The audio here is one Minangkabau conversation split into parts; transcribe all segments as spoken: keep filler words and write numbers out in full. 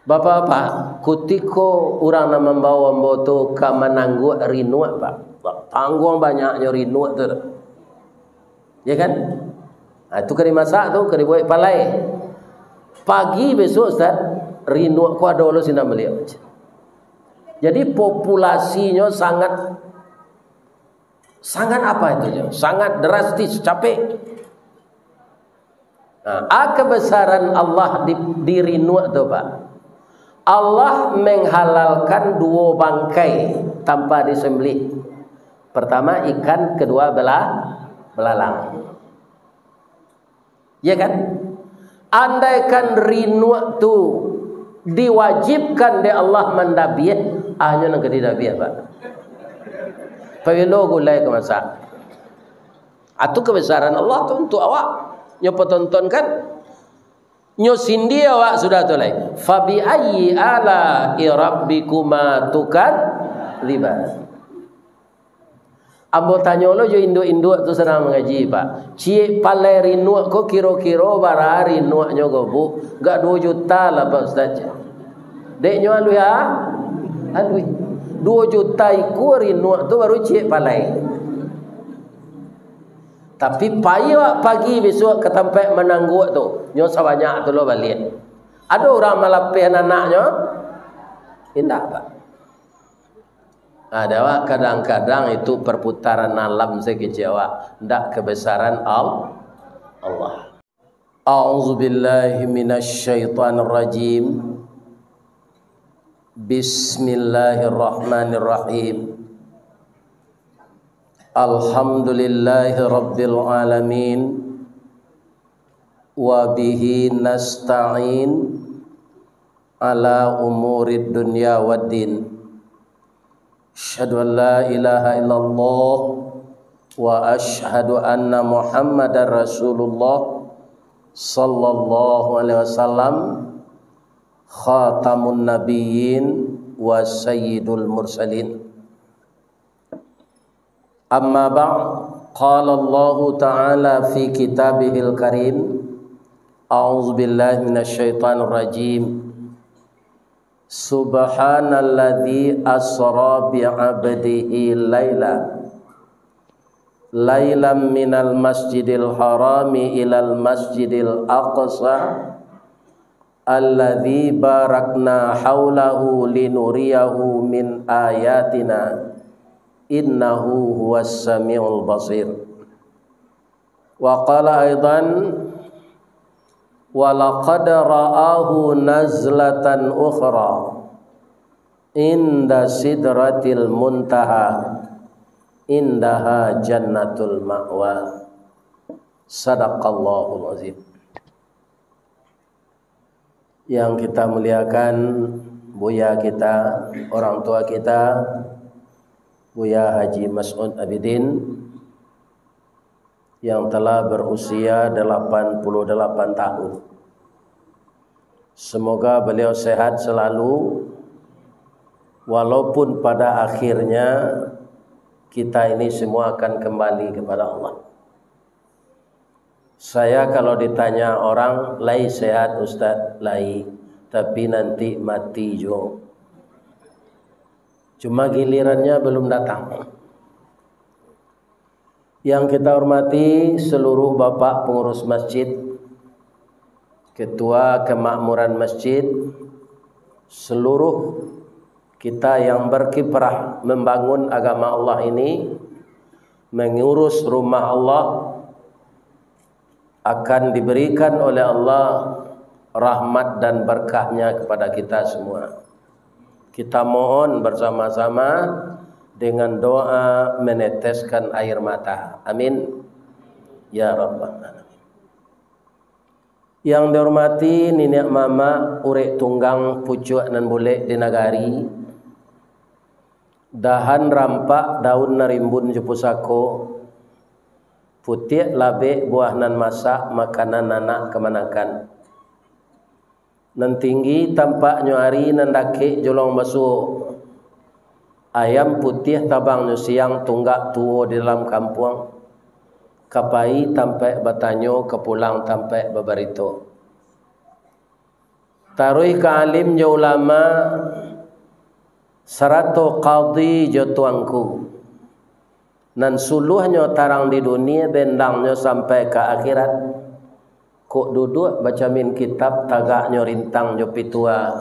Bapak-bapak, kutiko urang nan mambawo ambo tu ka manangguak rinuak, Pak. Tangguang banyaknyo rinuak tu. Ya kan? Nah, itu ka dimasak tu, ka dibuek palai. Pagi besok, Ustaz, rinuak ko ado lo sinan baliak. Jadi, populasinyo sangat, sangat apa itu, sangat drastis, capek. Nah, a kebesaran Allah di, di rinuak tu, Pak. Allah menghalalkan duo bangkai tanpa disembelih. Pertama ikan, kedua bela-, belalang. Ya kan? Andaikan rinuak tu diwajibkan dek Allah mandabiah, a nyo nan ka didabiah, Pak. Pabilo gulai ka masak? Atu kebesaran Allah tu untuak awak. Nyo patontonkan. Nyo sindia awak sudah tu lai. Fabi ayyi ala'i rabbikuma tukadziban. Ambo tanyo lo jo induak-induak tu sadang mangaji, Pak. Ciek palai rinuak ko kiro-kiro bara rinuaknyo ko, Bu? Gak duo juta lah, Pak Ustaz. Dek nyo aluih, ah? Aluih. Duo juta ikua rinuak tu baru ciek palai. Tapi pai awak pagi bisuak ka tampek manangguak tu, nyo sabanyak tu lo baliak. Ado urang malapeh anaknyo? Indak, Pak. Ada, Pak, kadang-kadang itu perputaran alam saketek, Pak. Ndak kebesaran Al-, Allah. A'udzubillahi minasyaitonirrajim. Bismillahirrahmanirrahim. Alhamdulillahirabbil alamin. Wa bihi nasta'in ala umurid dunya waddin. Asyhadu an la ilaha illallah wa asyhadu anna Muhammadar Rasulullah sallallahu alaihi wasallam, khatamun nabiyyin wa sayyidul mursalin. Amma ba'd, qala Allahu ta'ala fi kitabihil karim, a'udzubillahi minasyaitonirrajim. Subhanalladzi asra bi'abdihi laila, lailam minal masjidil harami ilal masjidil aqsa, alladzi barakna haulahu linuriyahu min ayatina, innahu huwas samiul basir. Wa qala aidan, wa laqad ra'ahu nazlatan ukhra inda sidratil muntaha, indaha jannatul ma'wa. Sadaqallahul azim. Yang kita muliakan, buya kita, orang tua kita, Buya Haji Mas'ud Abidin, yang telah berusia delapan puluh delapan tahun. Semoga beliau sehat selalu, walaupun pada akhirnya kita ini semua akan kembali kepada Allah. Saya kalau ditanya orang, "Lai sehat, Ustaz?" "Lai, tapi nanti mati juo." Cuma gilirannya belum datang. Yang kita hormati seluruh bapak pengurus masjid, ketua kemakmuran masjid, seluruh kita yang berkiprah membangun agama Allah ini, mengurus rumah Allah, akan diberikan oleh Allah rahmat dan berkahnya kepada kita semua. Kita mohon bersama-sama dengan doa meneteskan air mata. Amin. Ya Rabbal Alamin. Yang dihormati niniak mamak, urek tunggang, pucuak nan bulek di nagari, dahan rampak, daun nan rimbun jo pusako, putiak labek, buah nan masak, makanan anak kamanakan. Nan tinggi tampaknyo ari, nan dakek jolong basuo. Ayam putiah tabangnyo siang, tunggak tuo di dalam kampuang. Ka pai tampek batanyo, ka pulang tampek babarito. Taruih ka alim jo ulama, sarato qadhi jo tuanku. Nan suluahnyo tarang di dunia, bendangnyo sampai ka akhirat. Kok duduak bacamin kitab, tagaknyo rintang jo pitua.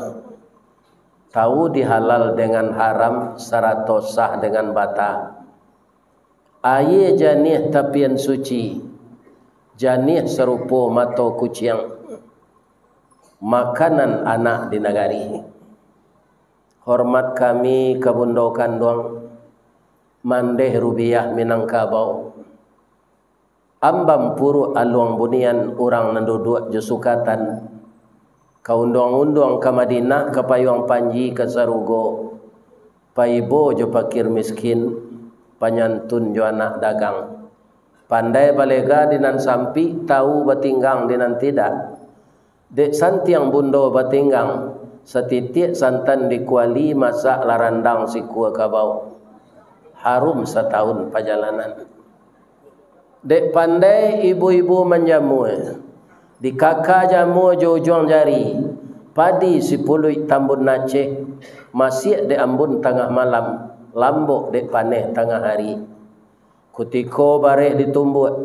Tahu di halal dengan haram, sarato sah dengan bata. Aia janiah tapian suci, janiah sarupo mato kuciang, makanan anak di nagari. Hormat kami ka bundo kanduang, mandeh rubiah Minangkabau. Ambam puruak aluang bunian, urang nan duduak jo sukatan. Ka unduang-unduang ka Madinah, ka payuang panji ka sarugo. Paibo jo pakir miskin, panyantun jo anak dagang. Pandai balega di nan sampik, tahu batinggang di nan tidak. Dek santiang bundo batinggang, satitiak santan di kuali, masak lah randang sikua kabau. Harum satahun pajalanan. Dek pandai ibu-ibu manjamua, dikaka jamua jo ujuang jari, padi sipuluik tambun Aceh, masiak dek ambun tangah malam, lambok dek paneh tangah ari. Kutiko bareh ditumbuak,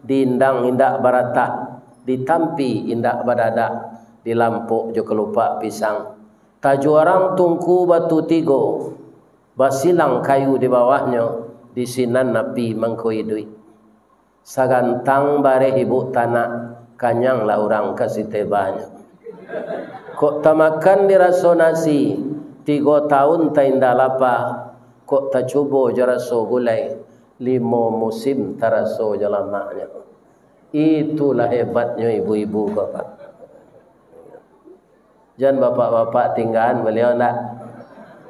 diindang indak baratah, ditampi indak badadak, dilampok jo kalupak pisang. Tajuarang tungku batu tigo, basilang kayu di bawahnyo, di sinan api mangko iduik. Sagantang bareh ibuk tanak, kanyanglah urang ka sitebanyo. Kok tamakan diraso nasi, tigo taun tainda lapa, kok tacubo jo raso gulai, limo musim taraso jo lamaknyo. Itulah hebatnyo ibu-ibu ko, Pak. Jan bapak-bapak tinggaan baliau ndak.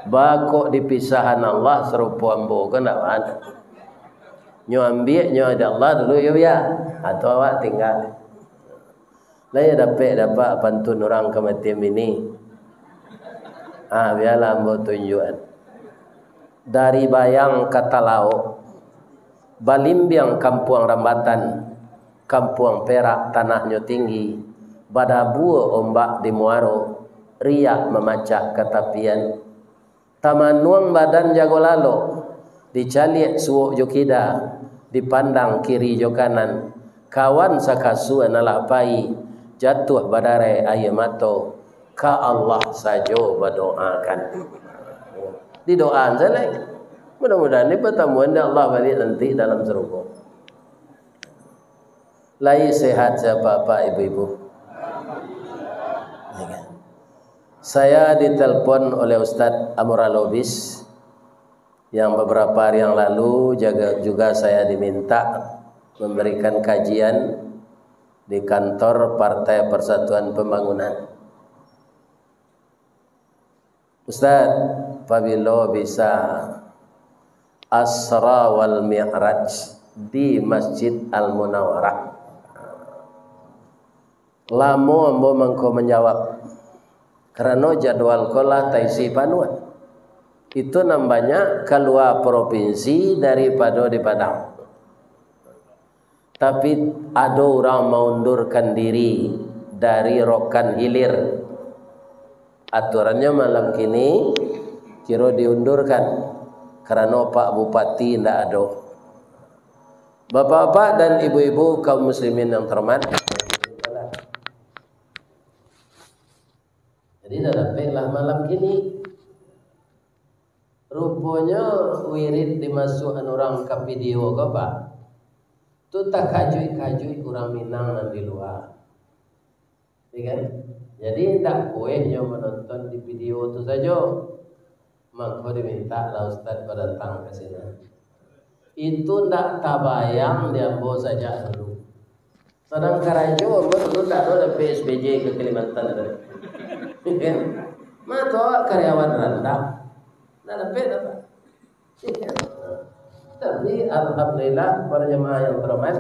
Bakok dipisahan Allah sarupo ambo ko ndak bana. Nyo ambiak, nyo aja Allah dulu, yo biar. Atau awak tingga. Lah yo dapek dapat pantun urang kamatian bini. Ah, biarlah ambo tunjuakan. Dari Bayang ka Talaok, balimbiang kampuang Rambatan, kampuang Perak tanahnyo tinggi, badabua ombak di muaro, riak mamacah ka tapian. Tamanuang badan jago lalok, dicaliak suok jo kida, dipandang kiri jo kanan, kawan sakasua nan lah pai, jatuah badarai aia mato, ka Allah sajo badoakan. Didoaan sajo lai. Mudah-mudahan dipatamuan dek Allah baliak nanti dalam sarugo. Lai sehat sia Bapak, Ibu-ibu? Saya ditelepon oleh Ustadz Amrul Lubis, yang beberapa hari yang lalu jaga-, juga saya diminta memberikan kajian di kantor Partai Persatuan Pembangunan. Ustaz, pabilo bisa Asra wal Mi'raj di Masjid Al Munawwarah? Lamo ambo mangko manjawab, karano jadwal ko lah taisi panuah. Itu nan banyak kalua propinsi daripado di Padang. Tapi, ado urang maundurkan diri dari Rokan Hilir. Aturannyo malam kini kiro diundurkan, karano Pak Bupati ndak ado. Bapak-bapak dan ibu-ibu kaum muslimin yang terhormat, jadi dah dapek lah malam kini. Ruponyo wirid dimasuakan urang ka video ko, Pak, tu takajuik-kajuik urang Minang nan di lua. Ya kan? Jadi, indak pueh nyo manonton di video tu sajo. Mako, dimintak lah Ustaz badatang ka sinan. Itu ndak tabayang di ambo sajak dulu. Sadang karajo ambo dulu ndak ado dapek S P J ka Kalimantan tu. Kan? Ma tu awak karyawan randah. Ndak dapek dapat. Tapi, alhamdulillah, para jemaah yang terhormat.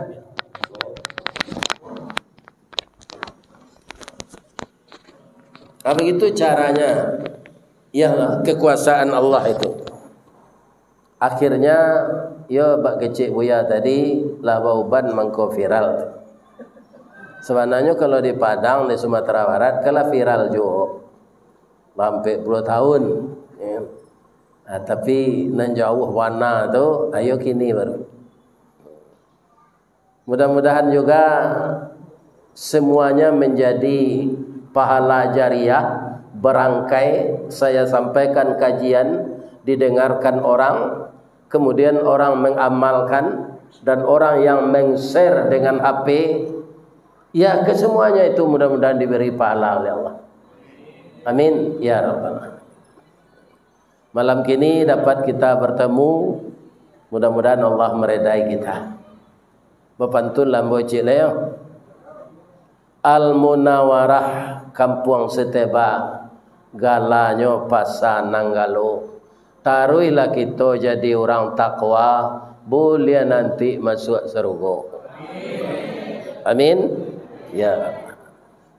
Nah, begitu caranya. Iyalah, kekuasaan Allah itu. Akhirnya, yo, bak kecek Buya tadi, lah bauban mangko viral. Sabananyo kalau di Padang, di Sumatera Barat, kan lah viral juo. Lah ampek puluah tahun, ya. Nah, tapi nan jauah bana tu, ayo kini baru. Mudah-mudahan juga semuanya menjadi pahala jariah, barangkai saya sampaikan kajian, didengarkan orang, kemudian orang mengamalkan, dan orang yang meng-share dengan H P, ya, kesemuanya itu mudah-mudahan diberi pahala oleh Allah. Amin, ya rabbal alamin. Malam kini dapat kita bertemu, mudah-mudahan Allah meredai kita. Bapantun lah ambo ciek lai, yo. Al-Munawarah, Kampuang Seteba, galanyo Pasa Nanggalo. Taruihlah kito jadi urang takwa, buliah nanti masuak sarugo. Amin. Ya.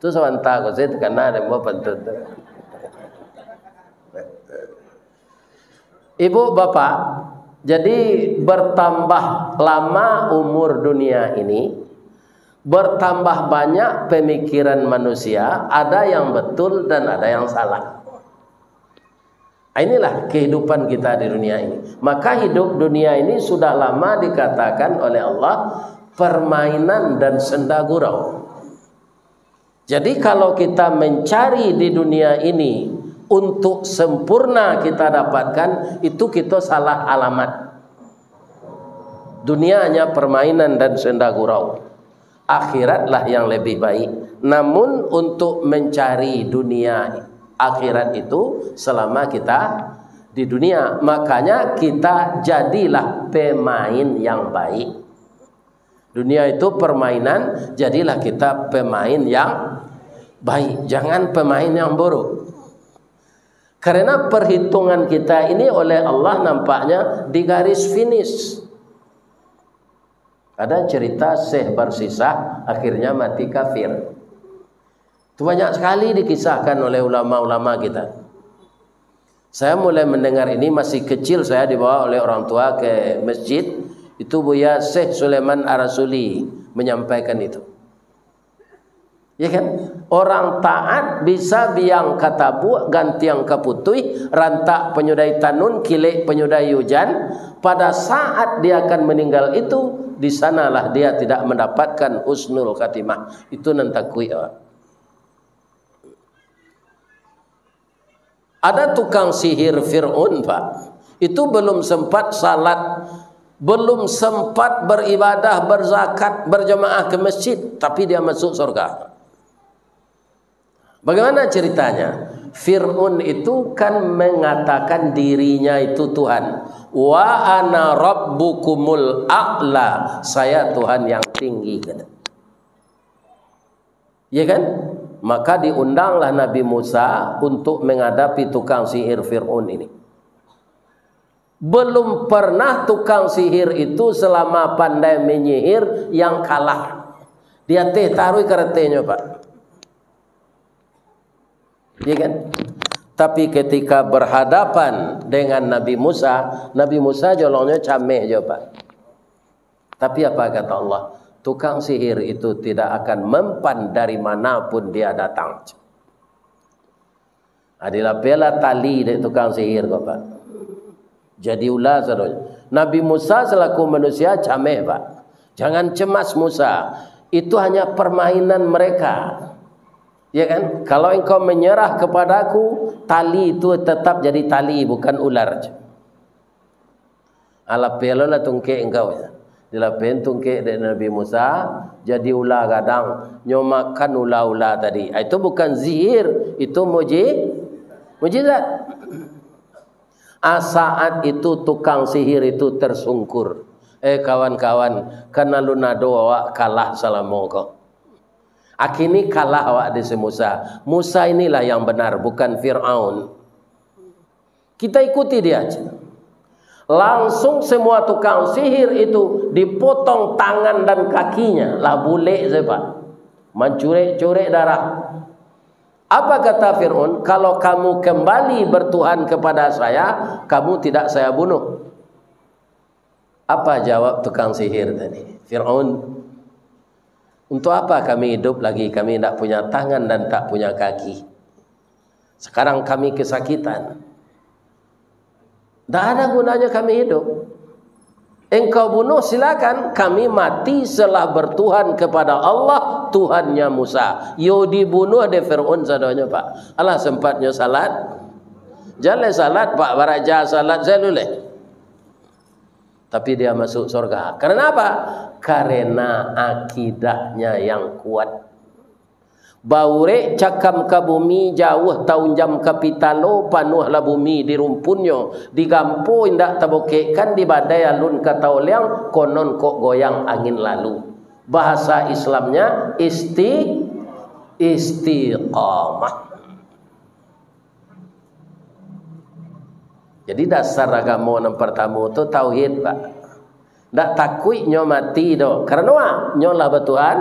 Tu sabanta ko, saya takana dek ambo pantun tu. Ibu, Bapak, jadi bertambah lama umur dunia ini, bertambah banyak pemikiran manusia, ada yang betul dan ada yang salah. Inilah kehidupan kita di dunia ini. Maka hidup dunia ini sudah lama dikatakan oleh Allah permainan dan senda gurau. Jadi, kalau kita mencari di dunia ini untuk sempurna kita dapatkan, itu kita salah alamat. Dunia hanya permainan dan senda gurau. Akhiratlah yang lebih baik. Namun, untuk mencari dunia akhirat itu selama kita di dunia, makanya kita jadilah pemain yang baik. Dunia itu permainan, jadilah kita pemain yang baik, jangan pemain yang buruk. Karena perhitungan kita ini oleh Allah nampaknya di garis finish. Ada cerita Syekh Barsisah akhirnya mati kafir. Itu banyak sekali dikisahkan oleh ulama-ulama kita. Saya mulai mendengar ini, masih kecil saya dibawa oleh orang tua ke masjid. Itu Buya Syekh Sulaiman Ar-Rasuli menyampaikan itu. Ya kan? Orang taat bisa biang ka tabuak, gantiang ka putuih, rantak panyudai tanun, kilek panyudai ujan. Pada saat dia akan meninggal itu, di sanalah dia tidak mendapatkan husnul khatimah. Itu nan takuik awak. Ada tukang sihir Fir'aun, Pak. Itu belum sempat salat, belum sempat beribadah, berzakat, berjamaah ke masjid, tapi dia masuk surga. Bagaimana ceritanya? Fir'aun itu kan mengatakan dirinya itu Tuhan. "Wa ana rabbukumul a'la." "Saya Tuhan yang tinggi," kata. Ya kan? Maka diundanglah Nabi Musa untuk menghadapi tukang sihir Fir'aun ini. Belum pernah tukang sihir itu selama pandai menyihir yang kalah. Di ateh taruih karatenyo, Pak. Ya kan? Tapi ketika berhadapan dengan Nabi Musa, Nabi Musa jolongnyo cameh jo, Pak. Tapi apa kata Allah? Tukang sihir itu tidak akan mempan dari mana pun dia datang. Ah, dilapehlah tali dek tukang sihir ko, Pak. Jadi ula sadonyo. Nabi Musa selaku manusia cameh, Pak. Jangan cemas, Musa. Itu hanya permainan mereka. Ya kan? Kalau engkau menyerah kepadaku, tali itu tetap jadi tali, bukan ular. Alapeh lo lah tungkek engkau, ya. Dilapehan tungkek dek Nabi Musa, jadi ula gadang. Nyo makan ula-ula tadi. Ah, itu bukan sihir, itu muji-, mujizat. Ah, saat itu tukang sihir itu tersungkur. Eh, kawan-kawan, kan alun ado awak kalah salamo ko. Akini kalah awak di si Musa. Musa inilah yang benar, bukan Fir'aun. Kita ikuti dia aja. Langsung semua tukang sihir itu dipotong tangan dan kakinya, lah bulek saja, Pak. Mancurek-curek darah. Apa kata Fir'aun? "Kalau kamu kembali bertuhan kepada saya, kamu tidak saya bunuh." Apa jawab tukang sihir tadi? Fir'aun, Untuk apa kami hidup lagi, kami indak punya tangan dan tak punya kaki? Sekarang kami kesakitan. Ndak ada gunanya kami hidup. Engkau bunuh, silakan. Kami mati setelah bertuhan kepada Allah, Tuhannya Musa. Yo dibunuh dek Fir'aun sadonyo, Pak. Alah sempatnyo salat. Jan lai salat, Pak, baraja salat sajo lai. Tapi dia masuk surga. Karena apa? Karena akidahnya yang kuat. Baurek cakam ka bumi, jauah taunjam ka pitalo, panuahlah bumi di rumpunnyo, digampo indak tabokekkan, dibadai alun ka taoliang, konon kok goyang angin lalu. Bahasa Islamnya isti-, istiqamah. Jadi dasar agamo nan partamo tu tauhid, Pak. Ndak takuik nyo mati doh. Karano a, nyo lah batuhan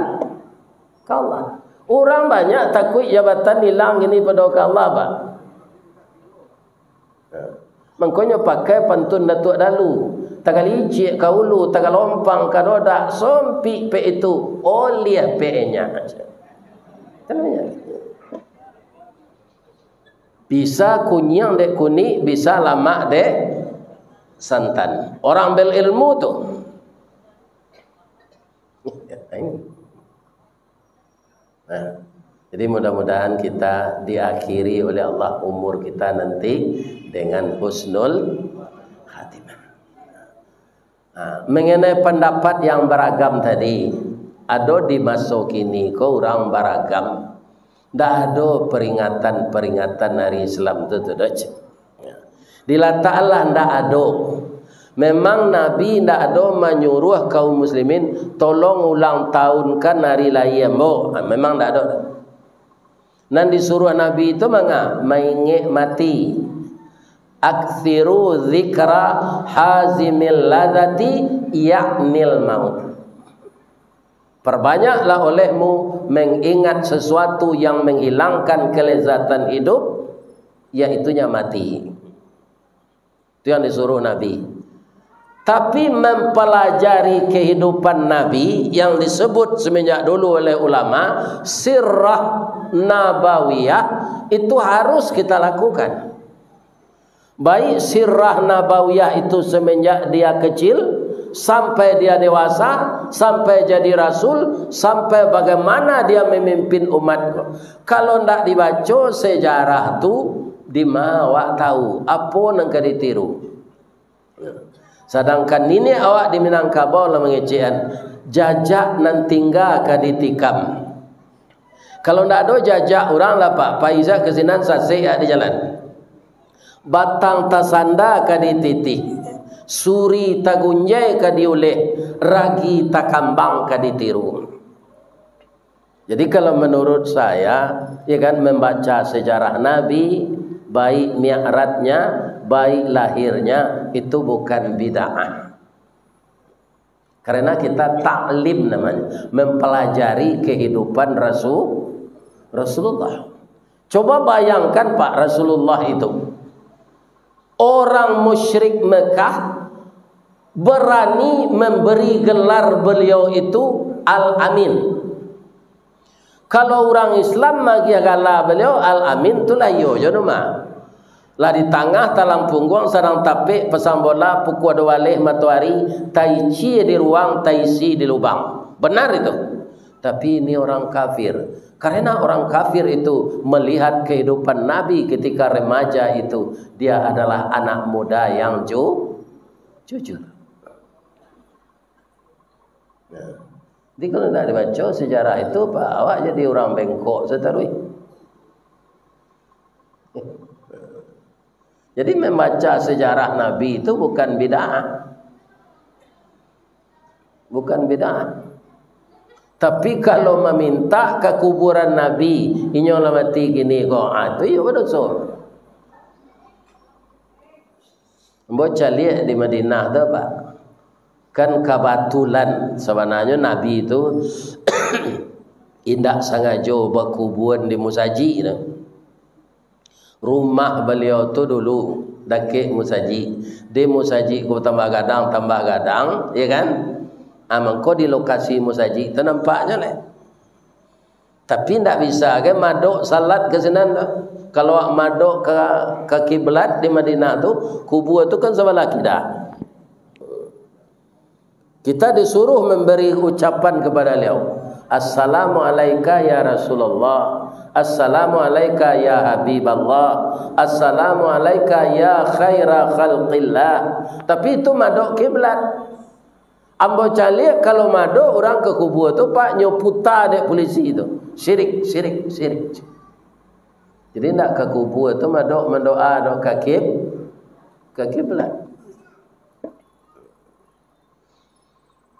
ka Allah. Urang banyak takuik jabatan ilang kini pado ka Allah, Pak. Mangkonyo pakai pantun Datuak Dalu. Tagalicik ka ulu, tagalompang ka dodak, sompik pek itu, oliah pek enyak. Tanyo. Bisa kunyiang dek kunik, bisa lamak dek santan. Orang berilmu tu. Nah, jadi mudah-mudahan kita diakhiri oleh Allah umur kita nanti dengan husnul khatimah. Ha, mengenai pendapat yang beragam tadi, ado di maso kini ko urang baragam. Ndak ado peringatan-peringatan hari Islam tu, tu doh. Dilatak Allah ndak ado. Memang Nabi ndak ado manyuruah kaum muslimin, "Tolong ulang tahunkan hari lahia ambo." Ha, memang ndak ado. Nan disuruah Nabi tu manga? Maingek mati. "Aktsiru dzikra hazimil ladzati, yaknil maut." Perbanyaklah olehmu mengingat sesuatu yang menghilangkan kelezatan hidup, yaitunya mati. Itu yang disuruh Nabi. Tapi mempelajari kehidupan Nabi yang disebut semenjak dulu oleh ulama, sirah nabawiyah, itu harus kita lakukan. Baik sirah nabawiyah itu semenjak dia kecil, sampai dia dewasa, sampai jadi rasul, sampai bagaimana dia memimpin umat. Kalau ndak dibaco sejarah tu, dima awak tahu apo nan ka ditiru? Sadangkan niniak awak di Minangkabau lah mangecekan, jajak nan tingga ka ditikam. Kalau ndak ado jajak urang lah, Pak, pai sa ka sinan sasek di jalan. Batang tasanda ka dititih, suri tagunjai ka diuleh, ragi takambang ka ditiru. Jadi, kalau menurut saya, ya kan, membaca sejarah Nabi, baik mi'rajnya, baik lahirnya, itu bukan bid'ah. Karena kita taklim namanya, mempelajari kehidupan Rasul, Rasulullah. Coba bayangkan, Pak, Rasulullah itu, orang musyrik Mekah berani memberi gelar beliau itu Al-Amin. Kalau urang Islam magiah gala baliau Al-Amin, tu lah iyo jo numa. Lah di tangah talang pungguang, sadang tapek pasang bola, pukua duo baleh matoari, taici di ruang, taisi di lubang. Benar itu. Tapi ini orang kafir. Karena orang kafir itu melihat kehidupan Nabi ketika remaja itu, dia adalah anak muda yang ju-, jujur. Nah, jadi kalau ndak dibaco sejarah itu, Pak, awak jadi urang bengkok sataruih. Jadi membaca sejarah Nabi itu bukan bid'ah. Bukan bid'ah. Tapi kalau maminta ka kuburan Nabi, inyo lah mati kini ko, ah, tu iyo badoso. Ambo caliak di Madinah tu, Pak. Kan kabatulan, sabananyo Nabi tu indak sangajo bakubuan di musajik tu. Rumah baliau tu dulu dakek musajik. Di musajik ko tambah gadang, tambah gadang, ya kan? Ah, mangko di lokasi musajik tu nampaknyo lah. Tapi ndak bisa kan madok salat ka sinan tu. Kalau madok ka, ka kiblat di Madinah tu, kubua tu kan sabalah kida. Kita disuruh memberi ucapan kepada beliau, "Assalamu alaika ya Rasulullah, assalamu alaika ya Habiballah, assalamu alaika ya khaira khalqillah." Tapi itu madok kiblat. Ambo caliak kalau madok urang ka kubua tu, Pak, nyo puta dek pulisi tu. Sirik, sirik, sirik. Jadi ndak ka kubua tu madok, mandoa dok ka kib-, ka kiblat.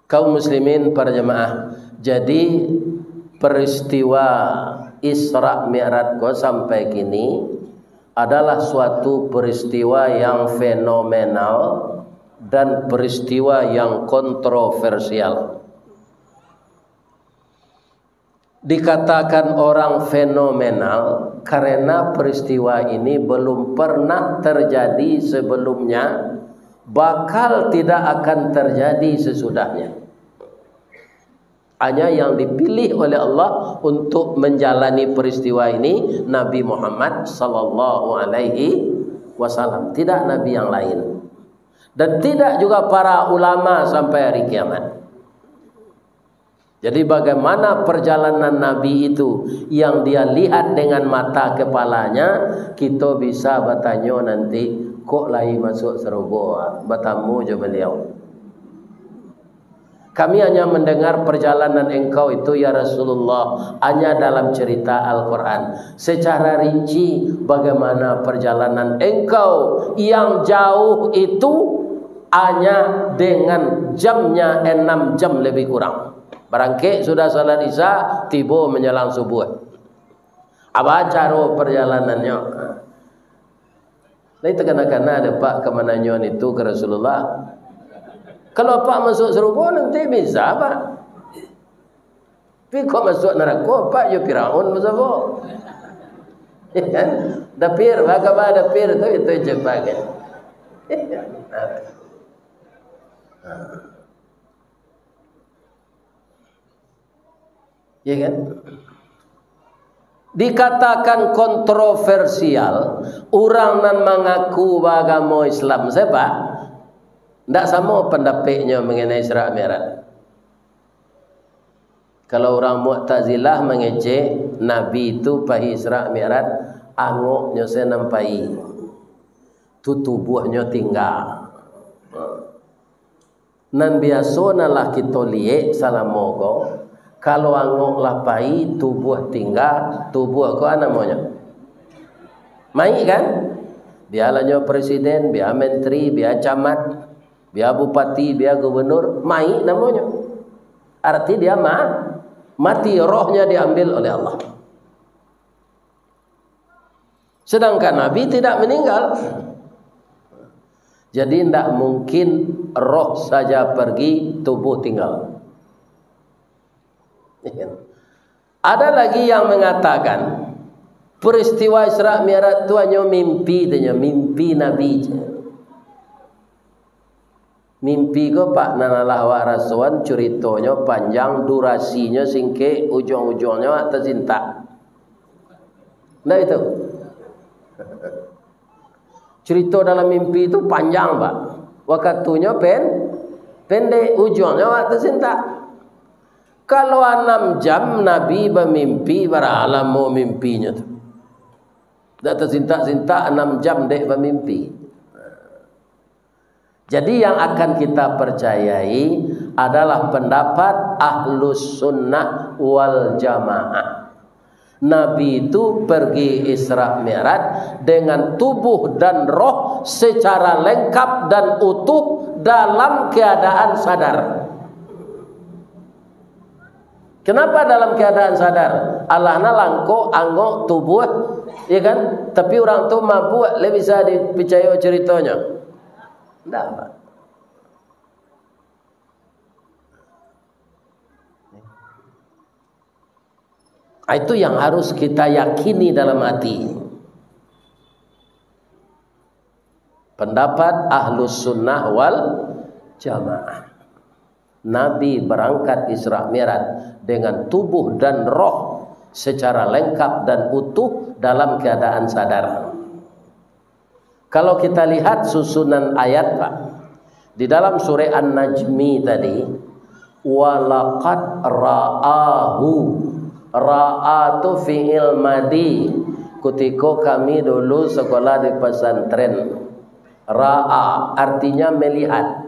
Kaum muslimin para jamaah, jadi peristiwa Isra Mi'raj ko sampai kini adalah suatu peristiwa yang fenomenal dan peristiwa yang kontroversial. Dikatakan orang fenomenal karena peristiwa ini belum pernah terjadi sebelumnya, bakal tidak akan terjadi sesudahnya. Hanya yang dipilih oleh Allah untuk menjalani peristiwa ini, Nabi Muhammad sallallahu alaihi wasallam, tidak nabi yang lain. Dan tidak juga para ulama sampai hari kiamat. Jadi, bagaimana perjalanan Nabi itu yang dia lihat dengan mata kepalanya, kita bisa batanyo nanti, kok lai masuk sarugo, batamu jo baliau. Kami hanya mendengar perjalanan engkau itu, ya Rasulullah, hanya dalam cerita Al-Quran. Secara rinci, bagaimana perjalanan engkau yang jauh itu hanya dengan jamnya enam jam lebih kurang. Barangkek sudah salat Isya, tibo menjelang subuh. Apa caro perjalanannyo? Lai takana-kana dek Apak ka mananyo itu ka Rasulullah. Kalau Apak masuk sarugo nanti bisa, Pak. Tapi kok masuk narako, Apak jo Firaun basamo. Ya kan? Dapir, baa kaba Dapir tu, itu je Apak kan. Ya kan? Dikatakan kontroversial, urang nan mangaku baagamo Islam, sia, Pak? Ndak samo pandapeknyo mangenai Isra Mi'raj. Kalau urang Mu'tazilah mangecek, Nabi tu pai Isra Mi'raj, angoknyo se nan pai. Tu tubuahnyo tingga. Nan biaso nan lah kito liek salamo ko, kalau angok lah pai, tubuah tingga, tubuah ko a namonyo? Mayik kan? Bialah nyo presiden, bia menteri, bia camat, bia bupati, bia gubernur, mayik namonyo. Arti dia ma-, mati, rohnya diambil oleh Allah. Sedangkan Nabi tidak meninggal. Jadi, ndak mungkin roh saja pergi, tubuh tinggal. Ada lagi yang mengatakan, peristiwa Isra Mi'raj tu hanyo mimpi, tu nyo, mimpi Nabi je. Mimpi ko, Pak, nan alah awak rasoan, curitonyo panjang, durasinyo singkek, ujuang-ujuangnyo awak tasintak. Ndak itu? Curito dalam mimpi tu panjang, Pak. Wakatunyo pen-, pendek, ujuangnyo awak tasintak. Kalau anam jam Nabi bamimpi, bara lamo mimpinyo tu? Ndak tasintak-sintak, anam jam dek bamimpi. Jadi, yang akan kita percayai adalah pendapat Ahlus Sunnah wal Jamaah. Nabi itu pergi Isra Mi'raj dengan tubuh dan roh secara lengkap dan utuh dalam keadaan sadar. Kenapa dalam keadaan sadar? Alah nah langkok, angok, tubuah, ya kan? Tapi urang tu mabuak, lai bisa dipicayo curitonyo? Ndak, Pak. Ah, itu yang harus kita yakini dalam hati. Pendapat Ahlus Sunnah wal Jamaah. Nabi berangkat Isra Mi'raj dengan tubuh dan roh secara lengkap dan utuh dalam keadaan sadar. Kalau kita lihat susunan ayat, Pak, di dalam surah An-Najmi tadi, "Walaqad ra'ahu." Ra'a tu fi'il madi. Kutiko kami dulu sekolah di pesantren. Ra'a artinya melihat.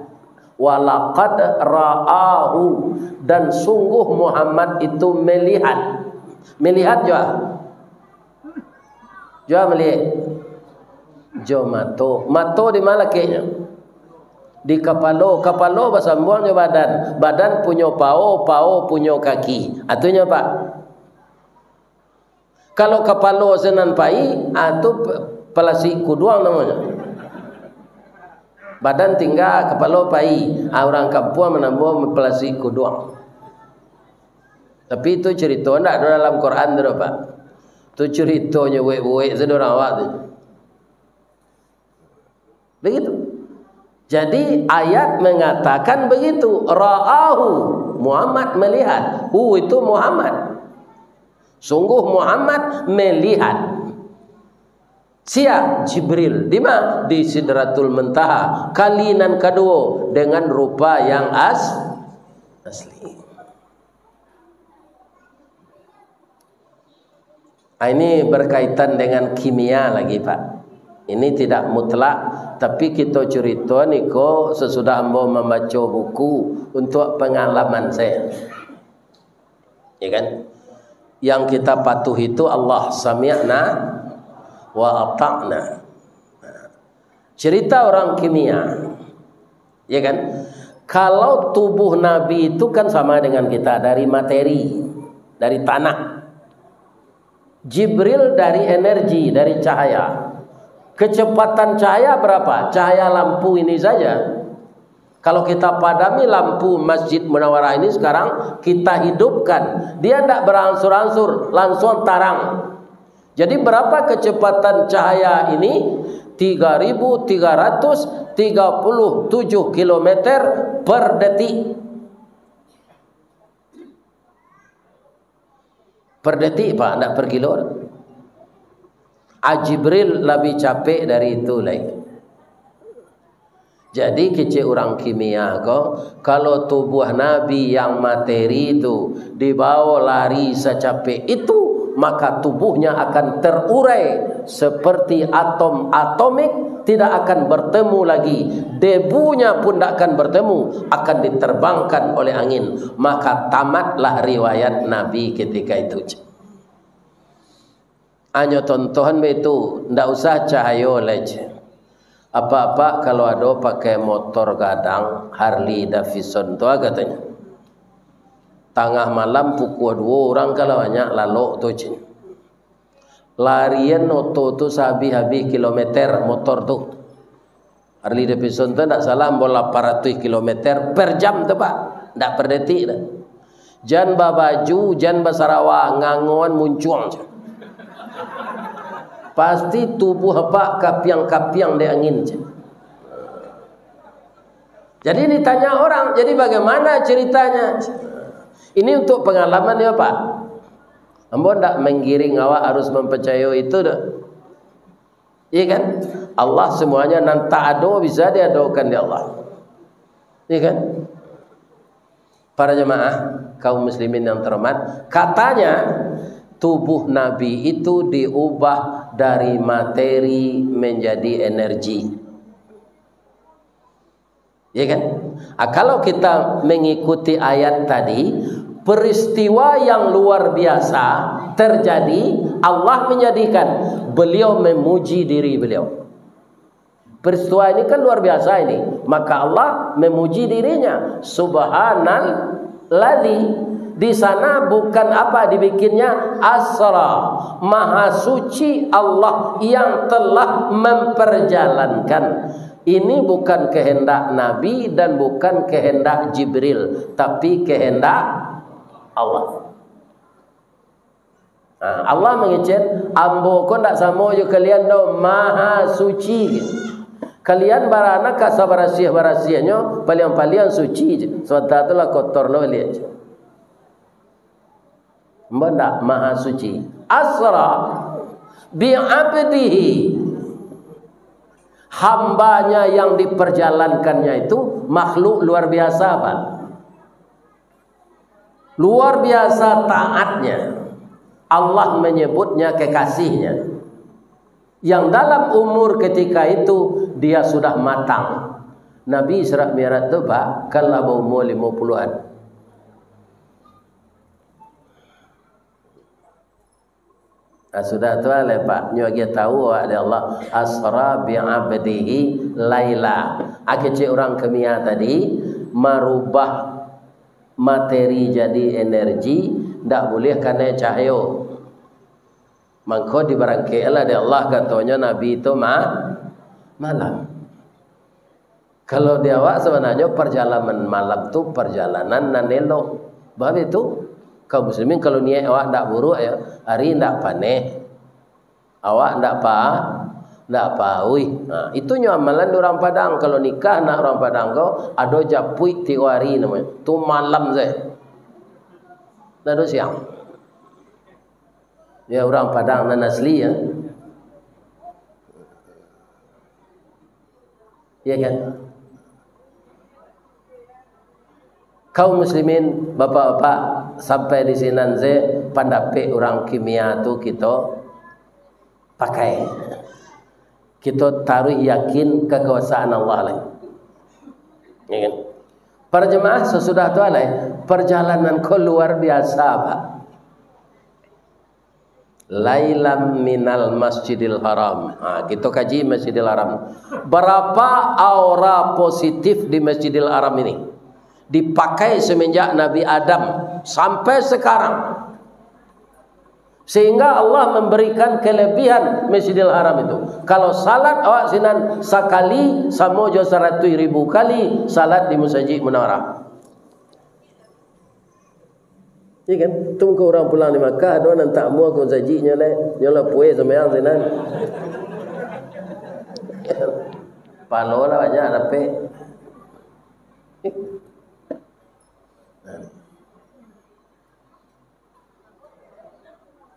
"Walaqad ra'ahu," dan sungguh Muhammad itu melihat. Melihat jua. Jua melihat. Jo mato. Mato di ma lakeknyo? Di kapalo. Kapalo basambuang jo badan. Badan punyo pao, pao punyo kaki. Atunyo, Pak. Kalau kapalo se nan pai, ah, tu pe-, palasik kuduang namonyo. Badan tingga, kapalo pai. Ah, urang kampuang manamo palasik kuduang. Tapi itu cerita, ndak ado dalam Quran tu, Pak. Tu cerita nyuwek-buwek sajo urang awak tu. Begitu. Jadi, ayat mengatakan begitu, "Ra'ahu," Muhammad melihat. "Hu" itu Muhammad. Sungguh Muhammad melihat. Sia? Jibril. Di ma? Di Sidratul Muntaha. Kali nan kaduo, dengan rupa yang as-, asli. Ah, ini berkaitan dengan kimia lagi, Pak. Ini tidak mutlak, tapi kito curito niko sesudah ambo mambaco buku untuk pengalaman saya. Ya kan? Yang kita patuhi itu Allah, sami'na wa ata'na. Cerita orang kimia, ya kan? Kalau tubuh Nabi itu kan sama dengan kita, dari materi, dari tanah. Jibril dari energi, dari cahaya. Kecepatan cahaya berapa? Cahaya lampu ini saja. Kalau kita padami lampu Masjid Munawarah ini sekarang, kita hidupkan, dia ndak berangsur-angsur, langsung tarang. Jadi, berapa kecepatan cahaya ini? Tiga ribu tiga ratus tiga puluh tujuh kilometer per detik. Per detik, Pak, ndak per kilo. Ah, Jibril labiah capek dari itu lai. Jadi, kecek urang kimia ko, kalau tubuh Nabi yang materi tu dibawa lari sacapek itu, maka tubuhnya akan terurai seperti atom atomik, tidak akan bertemu lagi. Debunya pun tidak akan bertemu, akan diterbangkan oleh angin. Maka tamatlah riwayat Nabi ketika itu. Hanyo tontohan baitu, ndak usah cahayo lai, ceh. Apak-apak kalau ado pakai motor gadang, Harley Davidson tu, ah, katonyo. Tangah malam pukua duo urang ka lah banyak lalok tu, ceh. Larian oto tu sahabih-habih kilometer motor tu. Harley Davidson tu ndak salah, ambo lapan ratuih kilometer per jam tu, Pak. Ndak per detik tu. Jan babaju, jan basarawa, ngangoan muncuang, ceh. Pasti tubuh apak kapiang-kapiang dek angin, ceh. Jadi ditanya orang, "Jadi bagaimana ceritanya?" Ini untuk pengalaman ya, Pak. Ambo ndak menggiring awak harus mempercayai itu doh. Iya kan? Allah semuanya nan tak ado bisa diadokan di Allah. Iya kan? Para jemaah, kaum muslimin yang terhormat, katanya tubuh Nabi itu diubah dari materi menjadi energi. Ya kan? Ah, kalau kita mengikuti ayat tadi, peristiwa yang luar biasa terjadi, Allah menjadikan beliau memuji diri beliau. Peristiwa ini kan luar biasa ini. Maka Allah memuji dirinya. Subhanalladzi. Di sana bukan apa dibikinnya, asra. Maha suci Allah yang telah memperjalankan. Ini bukan kehendak Nabi dan bukan kehendak Jibril, tapi kehendak Allah. Nah, Allah mangecek, "Ambo ko ndak samo jo kalian doh, Maha Suci." Kalian baranak ka sabarasiah-barasiahnyo, paliang-paliang suci je. Sabanta tu lah kotor lo baliak je. Ambo ndak maha suci. Asra bi abdihi. Hambanya yang diperjalankannya itu makhluk luar biasa, Pak. Luar biasa taatnya. Allah menyebutnya kekasihnya. Yang dalam umur ketika itu dia sudah matang. Nabi Isra Mi'raj tu, Pak, kan lah baumur limo puluhan. Nah, sudah tu lah, Pak. Nyo agiah tahu awak dek Allah, "Asra bi abdihi laila." Ah, kecek urang kimia tadi, marubah materi jadi energi, ndak buliah kanai cahayo. Mangko dibarangkeklah dek Allah, katonyo Nabi tu ma-, malam. Kalau di awak, sabananyo parjalanan malam tu parjalanan nan elok. Bab itu, kaum muslimin, kalau niat awak ndak buruk, ya, ari ndak paneh, awak ndak pa-, ndak pauih. Nah, itu nyo amalan di urang Padang. Kalau nikah anak urang Padang ko, ado japuik tigo ari namonyo. Tu malam sajo. Ndak ado siang. Ya, urang Padang nan asli, ya. Ya kan? Kaum muslimin, bapak-bapak, sampai di sinan se pandapek urang kimia tu kito pakai. Kito taruih yakin kakuasaan Allah lai. Ya kan? Para jemaah, sasudah tu alai, parjalanan ko luar biasa, Pak. Lailam minal Masjidil Haram. Ha, kito kaji Masjidil Haram. Barapa aura positif di Masjidil Haram ini? Dipakai semenjak Nabi Adam sampai sekarang. Sehingga Allah memberikan kelebihan Masjidil Haram itu. Kalau salat awak sinan sakali, samo jo saratuih ribu kali salat di Masajik Munawwarah. Iya kan? Tu muko urang pulang di Makkah, ado nan tak amuah ka masajiknyo lai, nyo lah pueh sambayang sinan. Palo lah banyak dapek.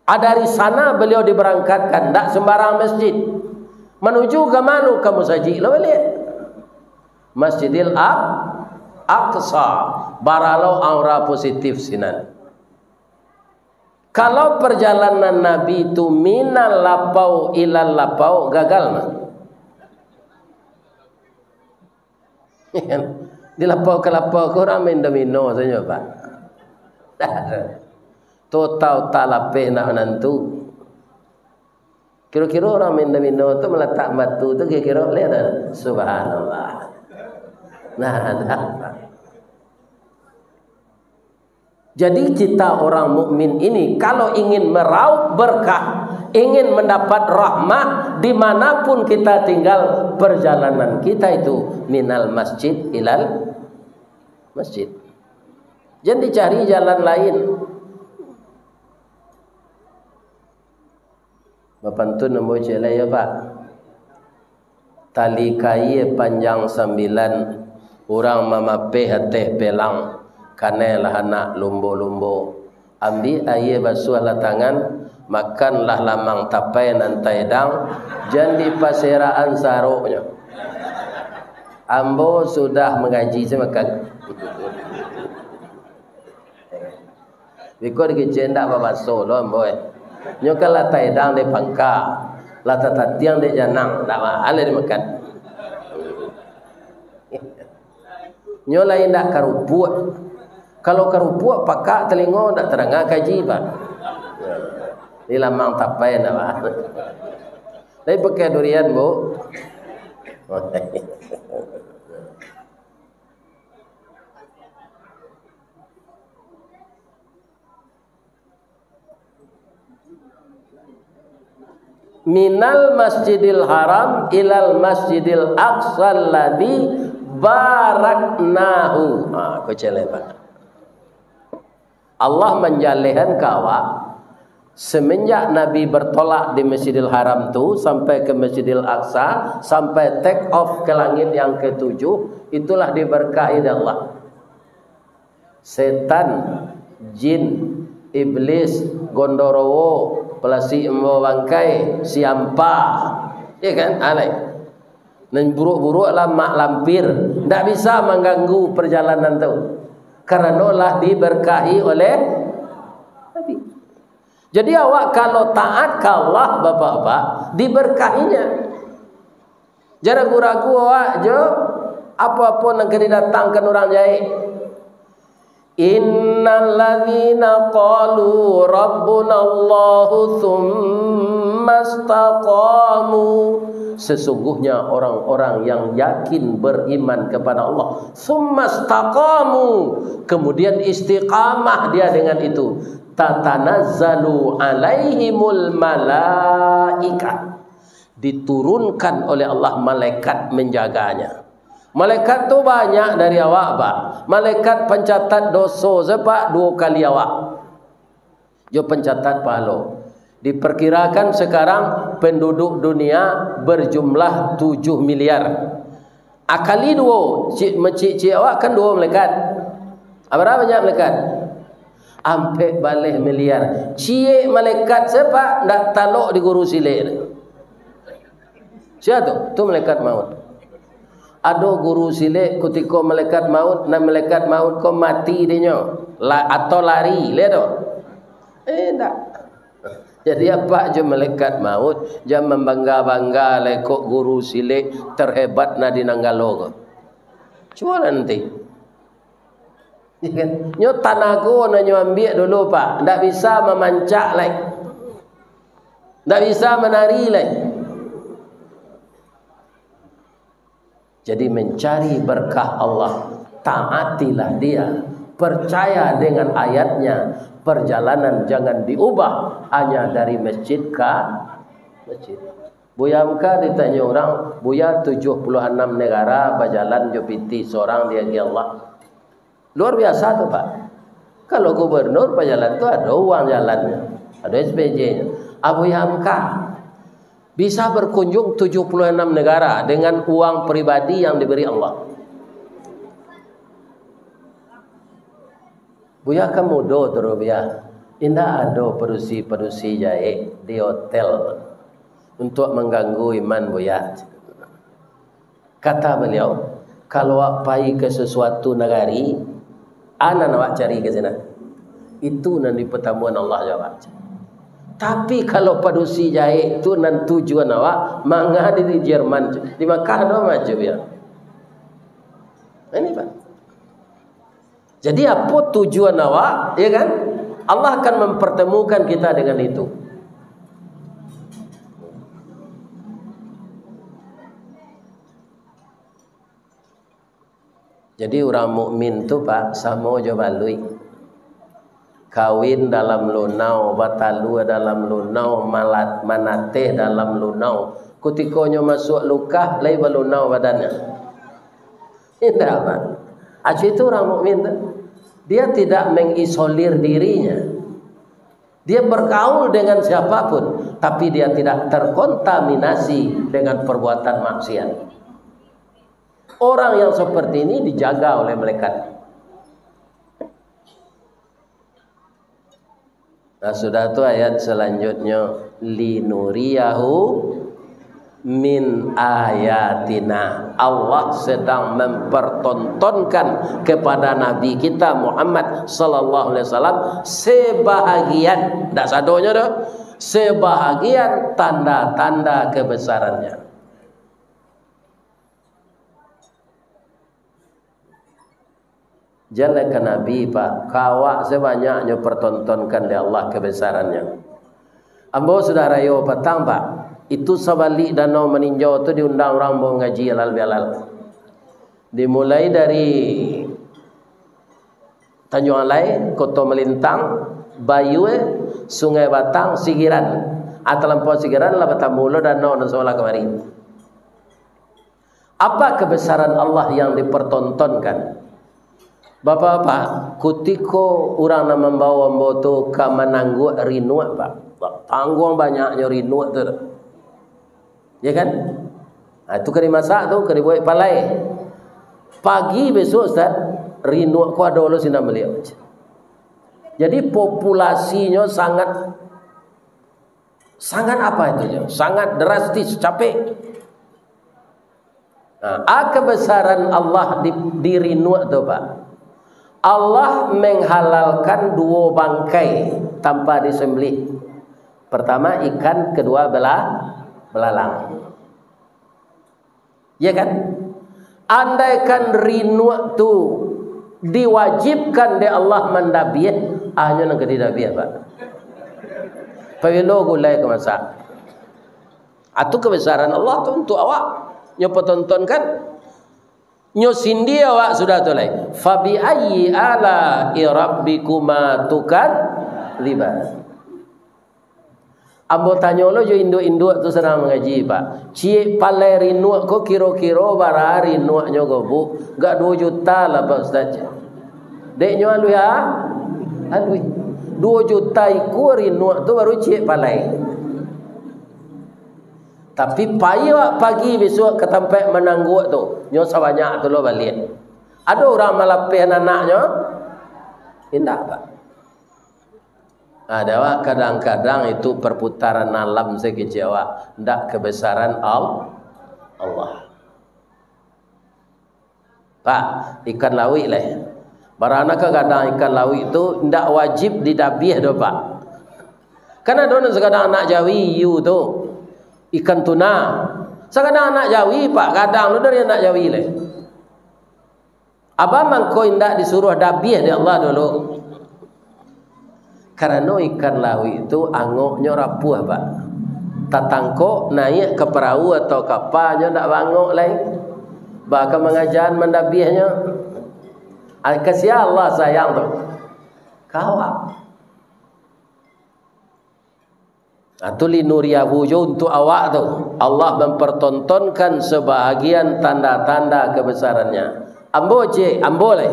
Ah, dari sana beliau diberangkatkan, ndak sembarang masjid. Manuju ka mano? Ka masajik lah baliak. Masjidil Aq-, Aqsa, baralau aura positif sinan. Kalau perjalanan Nabi tu minal lapau ilal lapau, gagal mah. Di lapau ka lapau ko urang main domino sajo, Pak. Total talapeh nak manantu. Kiro-kiro urang main domino tu malatak batu tu kiro-kiro leh tu. Subhanallah. Nah, dah. Jadi kita orang mukmin ini kalau ingin meraup berkah, ingin mendapat rahmat, dimanapun kita tinggal, perjalanan kita itu minal masjid ilal masjid. Jangan dicari jalan lain. Bapantun ambo ciek lai, yo, Pak. Tali kaia panjang sambilan, urang mamapeh ateh pelang, kanai lah anak lumbo-lumbo. Ambiak aia basuahlah tangan, makanlah lamang tapai nan taedang, jan dipaserakan saroknyo. Ambo sudah mangaji, sia makan. Biko dikecek ndak babaso lo ambo, eh. Nyo kan lah taedang dek pangka, lah tatatiang dek janang, ndak mahal dimakan. Nyo lai ndak karupuak. Kalau karupuak, pakak talingo, ndak tadanga kaji, Pak. Di lamang tapai ndak, Pak. Tapi pakai durian, Bu. Minal Masjidil Haram ilal Masjidil Aqsa alladzi baraknahu. Ha, ko celek, Pak. Allah manjalehan ka awak, semenjak Nabi bertolak di Masjidil Haram tu sampai ke Masjidil Aqsa, sampai take off ke langit yang ketujuh, itulah diberkahi dek Allah. Setan, jin, Iblis, gondorowo, palasi ambo bangkai, siampa. Ya kan? Alai. Nan buruak-buruak lah mak lampir. Ndak bisa mangganggu perjalanan tu. Karano lah diberkahi oleh Nabi. Jadi awak kalau taat ka Allah, Bapak-bapak, diberkahinya. Jan ragu-ragu awak jo apo-apo nan ka didatangkan urang jahek. Innalladzina qalu rabbunallahu tsumma istaqamu. Sesungguhnya orang-orang yang yakin beriman kepada Allah, tsumma istaqamu, kemudian istiqamah dia dengan itu, tatanazzalu alaihimul malaikah, diturunkan oleh Allah malaikat menjaganya. Malaikat tu banyak dari awak, Pak. Malaikat pencatat doso se, Pak, duo kali awak. Jo pencatat pahalo. Diperkirakan sekarang penduduk dunia berjumlah tujuh miliar. Akali duo, cik, mecik-cik awak kan duo malaikat. Bara banyak malaikat? Ampek baleh miliar. Ciek malaikat se, Pak, ndak talok di guru silek tu. Sia tu? Tu malaikat maut. Ado guru silek, kutiko malaikat maut, nan malaikat maut ko mati dinyo, la-, atau lari, liek tu? Eh, ndak. Jadi, apak jo malaikat maut, jan mambangga-bangga lai kok guru silek terhebat na di Nanggalo ko. Cubo nanti. Ya kan? Nyo tanago nan nyo ambiak dulu, Pak. Ndak bisa mamancak lai. Ndak bisa manari lai. Jadi, mencari berkah Allah, taatilah Dia, percaya dengan ayat-Nya, perjalanan jangan diubah, hanya dari masjid ka masjid. Buya Hamka ditanyo urang, "Buya, tujuah puluah anam negara bajalan jo pitih sorang diagiah Allah." Luar biasa tu, Pak. Kalau gubernur bajalan tu ado uang jalannyo, ado S P J-nyo. Abu Hamka bisa berkunjung tujuah puluah anam negara dengan uang pribadi yang diberi Allah. Buya kan mudo tu, Buya. Indak ado padusi-padusi jahek di hotel tu untuak mangganggu iman Buya. Kata baliau, "Kalau awak pai ka sasuatu nagari, a nan awak cari ka sinan. Itu nan dipatamuan Allah jo awak. Tapi, kalau padusi jahek tu nan tujuan awak, manga di, di Jerman tu. Di Makkah doh maju, ya." Ini, Pak. Jadi, apo tujuan awak, ya kan? Allah akan mempertemukan kita dengan itu. Jadi, urang mukmin tu, Pak, samo jo baluik. Kawin dalam lunau, batalua dalam lunau, malat-, manateh dalam lunau. Kutikonyo masuak lukah, lai balunau badannyo. Indak, Pak. Acu itu urang mukmin tu. Dia tidak mengisolir dirinya. Dia bergaul dengan siapapun, tapi dia tidak terkontaminasi dengan perbuatan maksiat. Orang yang seperti ini dijaga oleh malaikat. Nah, sudah tu ayat selanjutnyo, "Linuriyahu min ayatina." Allah sedang mempertontonkan kepada Nabi kita Muhammad sallallahu alaihi wasallam sebahagian, ndak sadonyo doh, sebahagian tanda-tanda kebesarannya. Jan lai ka Nabi, Pak, ka awak sabanyak nyo pertontonkan dek Allah kebesarannya. Ambo sudah rayo patang, Pak. Itu sabalik Danau Maninjau tu diundang urang ambo ngaji halal bihalal. Dimulai dari Tanjuang Alai, Koto Malintang, Bayue, Sungai Batang, Sigiran. Ah, talampau Sigiran lah batamu lo danau nan sabalah kamari. Apa kebesaran Allah yang dipertontonkan? Bapak-bapak, kutiko urang nan mambawo ambo tu ka manangguak rinuak, Pak. Tangguang banyaknyo rinuak tu. Ya kan? Nah, tu ka dimasak tu, ka dibuek palai. Pagi besok, Ustaz, rinuak ko ado lo sinan baliak. Jadi populasinyo sangat, sangat apa itu, sangat drastis, capek. Nah, a kebesaran Allah di, di rinuak tu, Pak. Allah menghalalkan duo bangkai tanpa disembelih. Pertama ikan, kedua bela-, belalang. Ya kan? Andaikan rinuak tu diwajibkan dek Allah mandabiah, a nyo nan ka didabiah, Pak. Pabilo gulai ka masak. Atu kebesaran Allah tu untuak awak. Nyo patontonkan. Nyo sindi awak sudah tu lai. Fabi ayyi ala'i rabbikuma tukadziban. Ambo tanyo lo jo induak-induak tu sadang mangaji, Pak. Ciek palai rinuak ko kiro-kiro bara rinuaknyo ko, Bu? Gak duo juta lah, Pak Ustaz. Dek nyo aluih, ha? Aluih. Duo juta ikua rinuak tu baru ciek palai. Tapi pai awak pagi bisuak ka tampek manangguak tu, nyo sabanyak tu lo baliak. Ado urang malapehkan anaknyo? Indak, Pak. Ada, Pak, kadang-kadang itu perputaran alam sakecek, Pak. Ndak kebesaran Al-, Allah. Pak, ikan lauik lai. Barana kadang ikan lauik tu ndak wajib didabiah doh, Pak. Kan ado nan sakadang anak jawi, hiu tu. Ikan tuna. Sakadang anak jawi, Pak, gadang tu dari anak jawi lai. Abah mangko indak disuruah dabiah dek Allah dulu. Karano ikan lauik tu angoknyo rapuah, Pak. Tatangkok, naiak ka parahu atau kapa, nyo ndak baangok lai. Baa ka mangaja mandabiahnyo? Ai, ka sia Allah sayang tu? Ka awak. Nah, tu linuriyahu jo untuak awak tu. Allah mempertontonkan sebahagian tanda-tanda kebesarannya. Ambo, cek, ambo lai.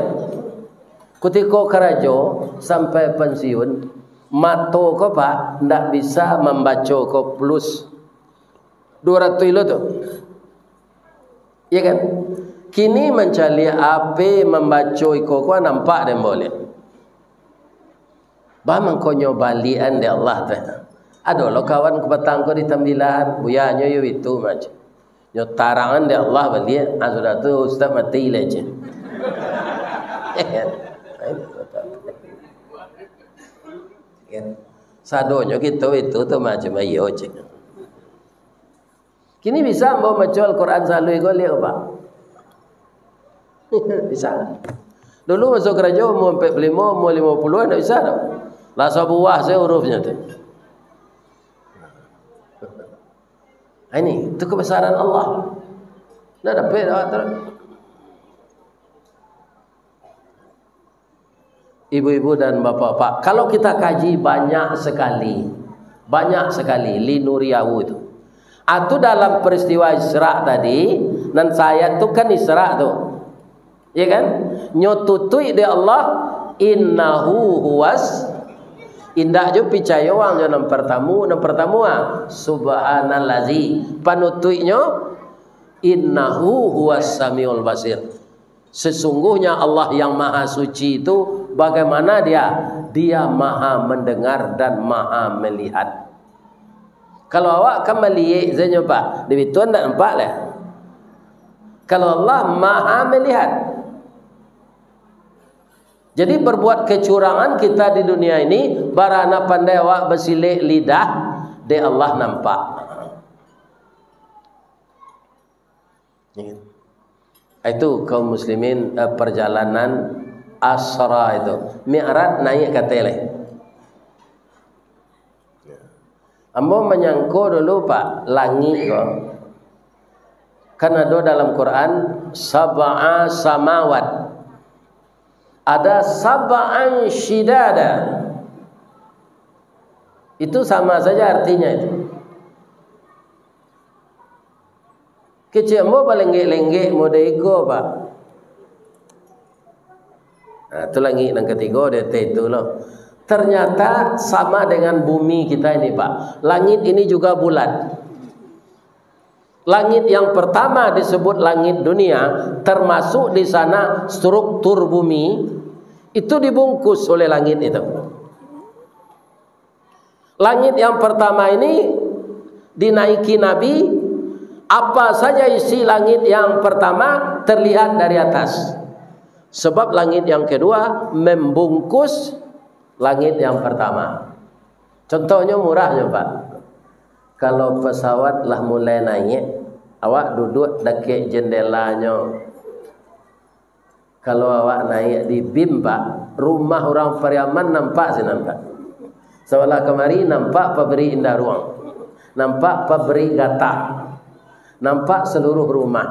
Kutiko karajo sampai pensiun, mato ko, Pak, ndak bisa mambaco ko plus duo ratuih lo tu. Iya kan? Kini mancaliak H P, mambaco iko ko nampak dek ambo liak. Baa mangkonyo baliakan dek Allah tu. Ado lo kawan kapatang ko di Tambilahan, buyanyo yo itu macam. Nyo tarangan dek Allah baliak, ah, sudah tu ustaz mati lah, cek. Kan? Sadonyo kito itu tu macam iyo, cek. Kini bisa ambo maco Al-Quran saluih ko liak, Pak? Bisa. Dulu maso karajo umua ampek puluah limo, umua limo puluah, ndak bisa doh. Lah sabuah sajo hurufnyo tu. Ha, ini, itu kebesaran Allah. Ndak dapek doh, terus. Ibu-ibu dan bapak-bapak, kalau kita kaji banyak sekali, banyak sekali linuriyahu tu. Atu dalam peristiwa Isra tadi, nan sayat tu kan Isra tu. Ya kan? Nyo tutuik dek Allah, "Innahu huwas." Indak jo picayo wang jo nan pertamu, nan pertamu ah, "Subhanallazi." Panutuiknyo, "Innahu huwas samiul basir." Sesungguhnya Allah yang Maha Suci itu, bagaimana Dia? Dia Maha Mendengar dan Maha Melihat. Kalau awak kan maliek sajo, Pak, di bitu ndak nampak lah. Kalau Allah Maha Melihat. Jadi, berbuat kecurangan kita di dunia ini, barana pandai awak basilek lidah, dek Allah nampak. Ya kan? Itu kaum muslimin, eh, perjalanan Asra itu. Mi'raj naik ka ateh lai. Ambo manyangko dulu, Pak, langik ko. Kan ado dalam Quran, sab'a samawat. Ada sab'an syidada. Itu sama saja artinya itu. Kecek ambo balenggek-lenggek mode iko, Pak. Nah, tu langik nan katigo di ateh tu lo. Ternyata sama dengan bumi kita ini, Pak. Langit ini juga bulat. Langit yang pertama disebut langit dunia, termasuk di sana struktur bumi, itu dibungkus oleh langit itu. Langit yang pertama ini dinaiki Nabi, apa saja isi langit yang pertama terlihat dari atas. Sebab langit yang kedua membungkus langit yang pertama. Contohnyo murahnyo, Pak. Kalau pesawat lah mulai naik, awak duduk dakek jendelanyo. Kalau awak naik di bim, Pak, rumah urang Pariaman nampak sinan, Pak. Sabalah kamari nampak pabrik Indaruang, nampak pabrik Gatah, nampak saluruah rumah.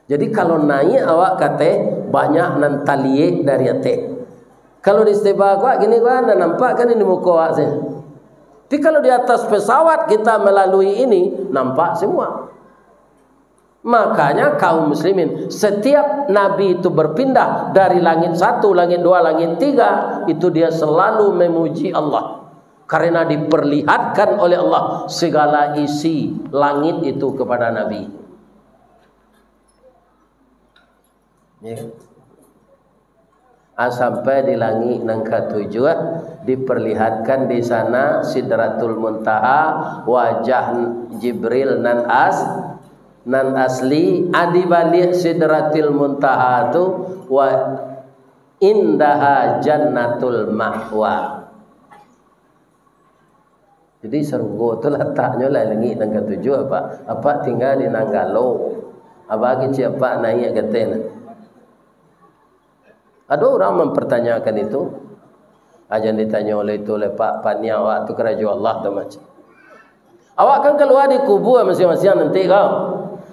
Jadi, kalau naik awak ka ateh, banyak nan taliek dari ateh. Kalau di Stepa ko, gini ko, nan nampak kan di muko awak se. Tapi kalau di atas pesawat kita melalui ini, nampak semua. Makanya kaum muslimin, setiap Nabi itu berpindah dari langit satu, langit dua, langit tiga, itu dia selalu memuji Allah. Karena diperlihatkan oleh Allah segala isi langit itu kepada Nabi. Ya. Ah, sampai di langik nan katujuah, diperlihatkan di sana Sidratul Muntaha, wajah Jibril nan as-, nan asli, ah, di baliak Sidratul Muntaha tu, wa indaha jannatul ma'wa. Jadi, sarugo tu lataknyo lah langik nan katujuah, Pak. Apak tingga di Nanggalo. Apak kecek apak naiak ka ateh nah. Ado urang mampartanyakan itu. Ah, jan ditanyo oleh itu, oleh Pak, paniang awak tu karajo Allah tu macam. Awak kan kalua di kubua masiang-masiang nanti ko.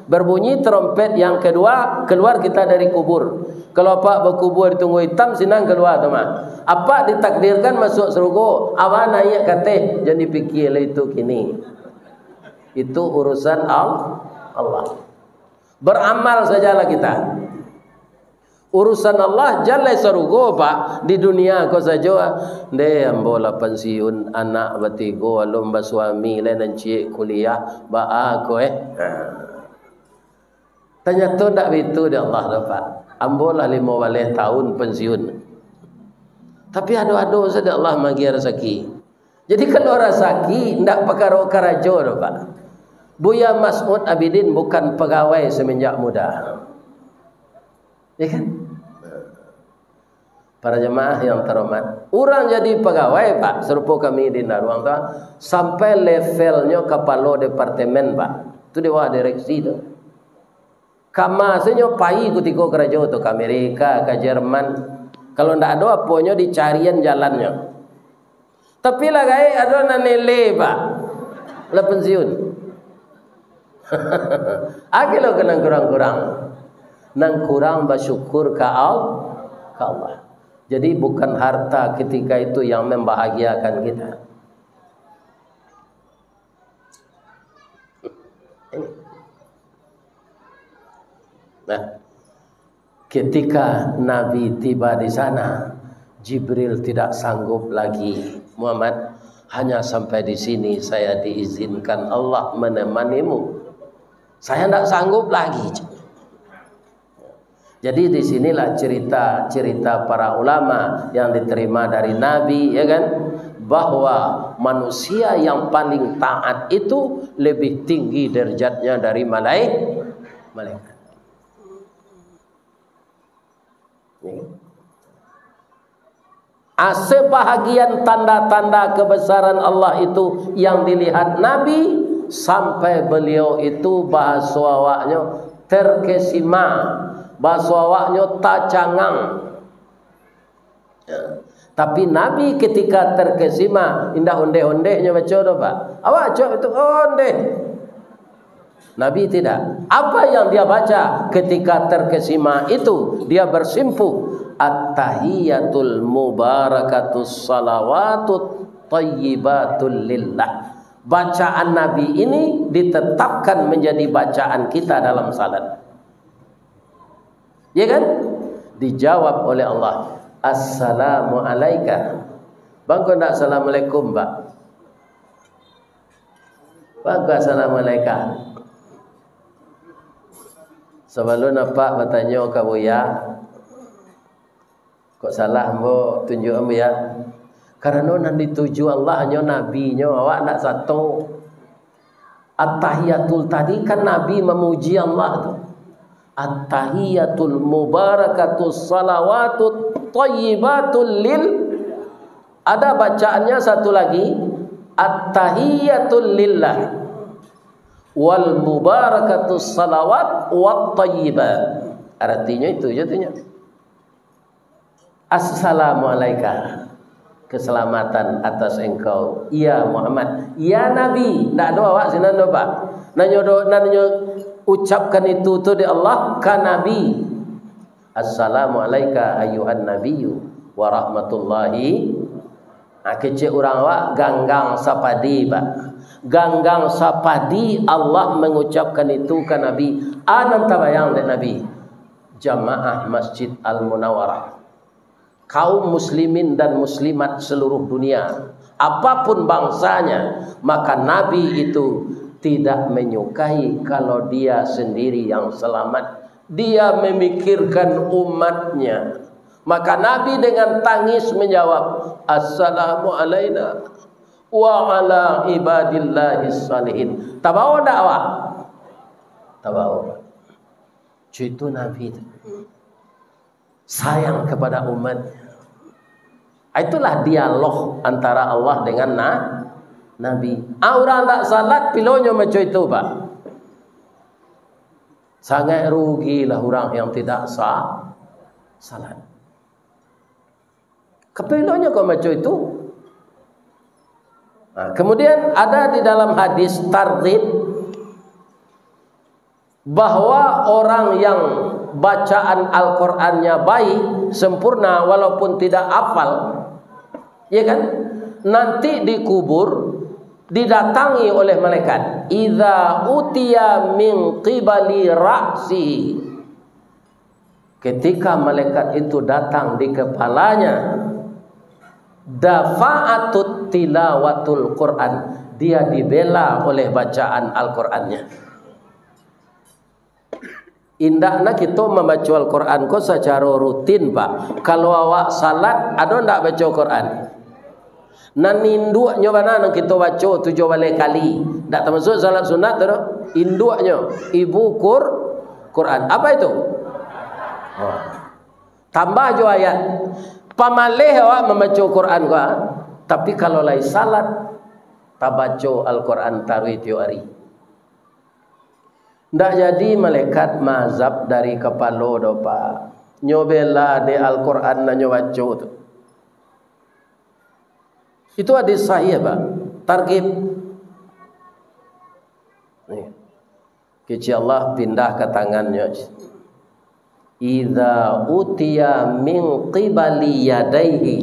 Berbunyi trompet yang kedua, keluar kita dari kubur. Kalau apak bakubua di Tunggua Itam, sinan kalua tu mah. Apak ditakdirkan masuak sarugo, awak naiak ka ateh, jan dipikia lah itu kini. Itu urusan Al-, Allah. Beramal sajalah kita. Urusan Allah, jan lai sarugo, Pak, di dunia ko sajo. Ndeh, ambo lah pansiun, anak batigo, alun basuami lai, nan ciek kuliah, baa ko, eh? Ha. Tanyato ndak baitu dek Allah doh, Pak. Ambo lah limo baleh taun pansiun. Tapi ado-ado sajo dek Allah maagiah rasaki. Jadi, kalau rasaki ndak pakaro karajo doh, Pak. Buya Mas'ud Abidin bukan pagawai semenjak muda. Ya kan? Para jamaah yang terhormat, urang jadi pagawai, Pak, sarupo kami di Indaruang tu, sampai levelnyo kapalo departemen, Pak. Tu di bawah direksi tu. Kama se nyo pai kutiko karajo tu, ka Amerika, ka Jerman. Kalau ndak ado aponyo, dicarian jalannyo. Tapi lah gaek ado nan ele, Pak. Lah pensiun. Ake lo ka nan kurang-kurang. Nan kurang basyukur ka Al-, ka Allah. Jadi, bukan harta ketika itu yang membahagiakan kita. Nah, ketika Nabi tiba di sana, Jibril tidak sanggup lagi. "Muhammad, hanya sampai di sini saya diizinkan Allah menemanimu. Saya ndak sanggup lagi." Jadi, di sinilah cerita-cerita para ulama yang diterima dari Nabi, ya kan, bahwa manusia yang paling taat itu lebih tinggi derajatnya dari malai-, malaikat. Ya kan? Ah, sebahagian tanda-tanda kebesaran Allah itu yang dilihat Nabi, sampai beliau itu bahaso awaknyo terkesima, bahaso awaknyo tacangang. Ya. Tapi Nabi ketika terkesima, indak ondeh-ondehnyo baco doh, Pak. Awak cok itu ondeh. Nabi tidak. Apa yang dia baca ketika terkesima itu, dia bersimpuh, "At-tahiyatul mubarakatus salawatut thayyibatul lillah." Bacaan Nabi ini ditetapkan menjadi bacaan kita dalam salat. Ya kan? Dijawab oleh Allah, "Assalamu alaika." Bangko ndak assalamualaikum, Pak? Bangko assalamualaikum. Sabalun apak batanyo ka Buya, kok salah ambo tunjuak ambo ya. Karano nan dituju Allah hanyo Nabi-Nyo, awak ndak sato. At-tahiyatul tadi kan Nabi mamuji Allah tu. At-tahiyatul mubarakatus salawatut thayyibatul lil. Ada bacaannya satu lagi, at-tahiyatul lillah wal mubarakatus salawat wat thayyibat. Artinya itu je tu nyo. Assalamu alaika. Keselamatan atas engkau, ya Muhammad, ya Nabi. Ndak ado awak sinan doh, Pak. Nan nyo do, nan nyo ucapkan itu tu dek Allah ka Nabi. Assalamu alaika ayyuhan nabiyyu wa rahmatullahi. Nah, kecek urang awak ganggang sapadi, Pak. Ganggang sapadi Allah mengucapkan itu ka Nabi. A nan tabayang dek Nabi. Jamaah Masjid Al-Munawarah, kaum muslimin dan muslimat seluruh dunia, apapun bangsanya, maka Nabi itu tidak menyukai kalau dia sendiri yang selamat. Dia memikirkan umatnya. Maka Nabi dengan tangis menjawab, "Assalamu alaina wa ala ibadillahis salihin." Tabawa ndak awak? Tabawa. Cuy, itu Nabi tu. Sayang kepada umat. Itulah dialog antara Allah dengan na-, Nabi. Ah, urang tak salat, pilonyo macam itu, Pak. Sangat rugilah urang yang tidak sa-, salat. Kapilonyo kok macam itu. Nah, kemudian ada di dalam hadis targhib, bahwa orang yang bacaan Al-Qur'annya baik, sempurna, walaupun tidak hafal, ya kan? Nanti dikubur, didatangi oleh malaikat. "Idza utiya min qibali ra'sihi." Ketika malaikat itu datang di kepalanya, dafa'atut tilawatul Qur'an, dia dibela oleh bacaan Al-Qur'annya. Indaklah kito mambaco Al-Quran ko sacaro rutin, Pak. Kalau awak salat, ado ndak baco Quran? Nan induaknyo bana nan kito baco tujuah baleh kali. Ndak tamasuak salat sunat tu doh. Induaknyo, ibu Qur-, Quran. Apa itu? Oh. Tambah jo ayat. Pamaleh awak mambaco Quran ko, ah. Tapi kalau lai salat, tabaco Al-Quran taruih tiok ari. Ndak jadi malaikat maazab dari kapalo doh, Pak. Nyo bela dek Al-Quran nan nyo baco tu. Itu hadis sahih, Pak. Targhib. Nih. Kecek Allah pindah ka tangannyo. "Idza utiya min qibali yadaihi."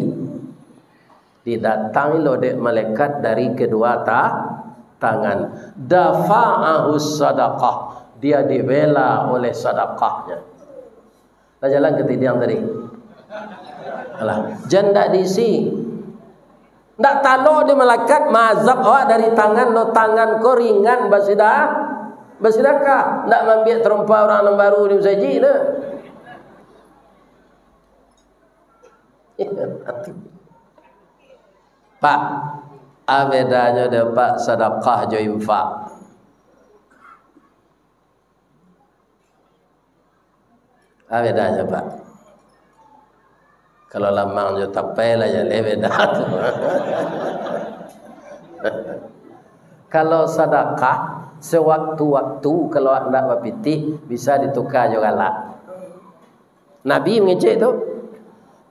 Didatangi lo dek malaikat dari kedua ta-, tangan. "Dafa'ahu sadaqah." Dia dibela oleh sadakahnya. Lah jalan ka tidiang tadi. Alah, jan ndak diisi. Ndak talok di malaikat maazab awak dari tangan lo, tangan ko ringan basida-, basidakah. Ndak maambiak tarompa urang nan baru di musajik tu. Pak, a bedanyo dek Pak sadakah jo infak? A bedanyo, Pak? Kalau lamang jo tapai lah jaleh beda tu. Kalau sadakah, sewaktu-waktu kalau ndak bapitih, bisa dituka jo galak. Nabi mangecek tu,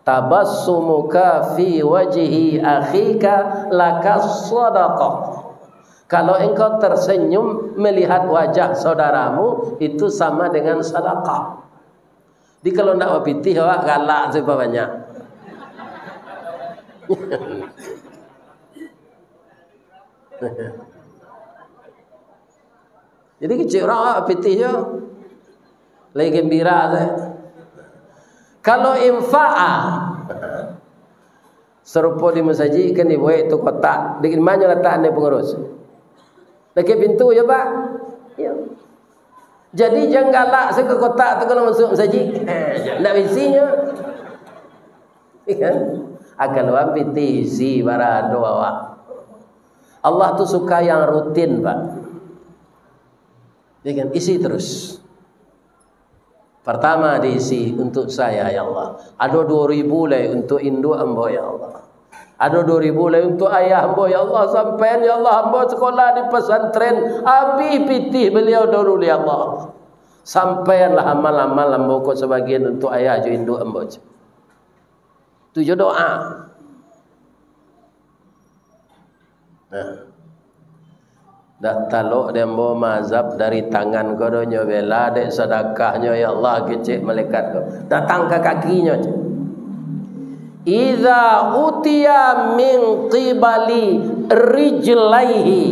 "Tabassumuka fi wajhi akhika laka sadaqah." Kalau engkau tersenyum melihat wajah saudaramu, itu sama dengan sadakah. Jadi kalau ndak bapitih, awak galak sabanyak. Jadi kecek urang, ah, pitih jo. Lai gembira sajo. Kalau infak, ah, sarupo di masajik kan dibuek tu kotak. Di ma nyo latak dek pangurus? Dakek pintu jo, Pak. Iyo. Jadi jan galak sajo ka kotak tu kalau masuak masajik. Ndak baisinyo. Iyo kan? Akan luan pitih isi barado awak. Allah tu suka yang rutin, Pak. Ya kan? Isi terus. Pertama diisi, "Untuk saya, ya Allah." Ado duo ribu lai untuk induak ambo, ya Allah. Ado duo ribu lai untuk ayah ambo, ya Allah. Sampaian, ya Allah, ambo sekolah di pesantren, habis pitih beliau dahulu, ya Allah. Sampaianlah amal-amal ambo ko sebagian untuk ayah jo induak ambo. Tu jo doa. Nah. Dak talok dek ambo maazab dari tangan ko doh, nyo bela dek sadakahnyo, ya Allah, kecek malaikat ko. Datang ka kakinyo, cek. "Idza utiya min qibali rijlaihi."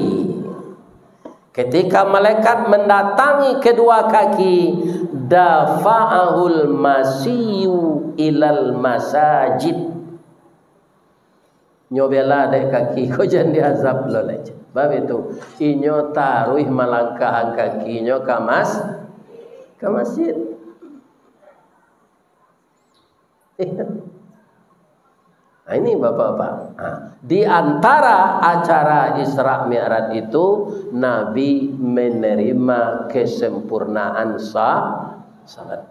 Ketika malaikat mendatangi kedua kaki, "dafa'ahul masiyu ilal masajid." Nyo bela dek kaki ko jan diazab lo lai. Bab itu, inyo taruih malangkahan kakinyo ka mas-, ka masjid. Nah, ini bapak-bapak. Nah, di antara acara Isra Mi'raj itu, Nabi menerima kesempurnaan sa-, salat.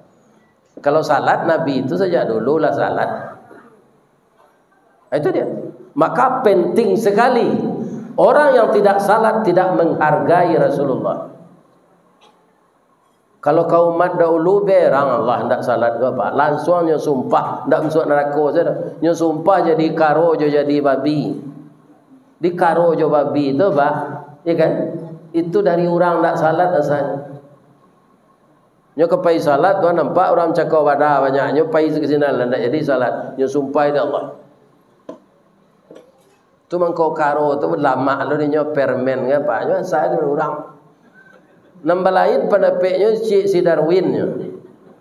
Kalau salat, Nabi itu sejak dulu lah salat. Itu dia. Maka penting sekali. Orang yang tidak salat tidak menghargai Rasulullah. Kalau ka umat dahulu, berang Allah ndak salat ko, Pak. Lansuang nyo sumpah, ndak masuak narako sajo. Nyo sumpah jadi karo jo jadi babi. Di karo jo babi tu, Pak, ya kan? Itu dari urang ndak salat asalnyo. Nyo ka pai salat, tuan nampak urang cako bada banyak, nyo pai ka sinan lah, ndak jadi salat. Nyo sumpah dek Allah. Tu mangko karo tu lamak lo dinyo permen ka, Pak. Nyo asa dek urang. Nan balain pandapeknyo cik si Darwin nyo.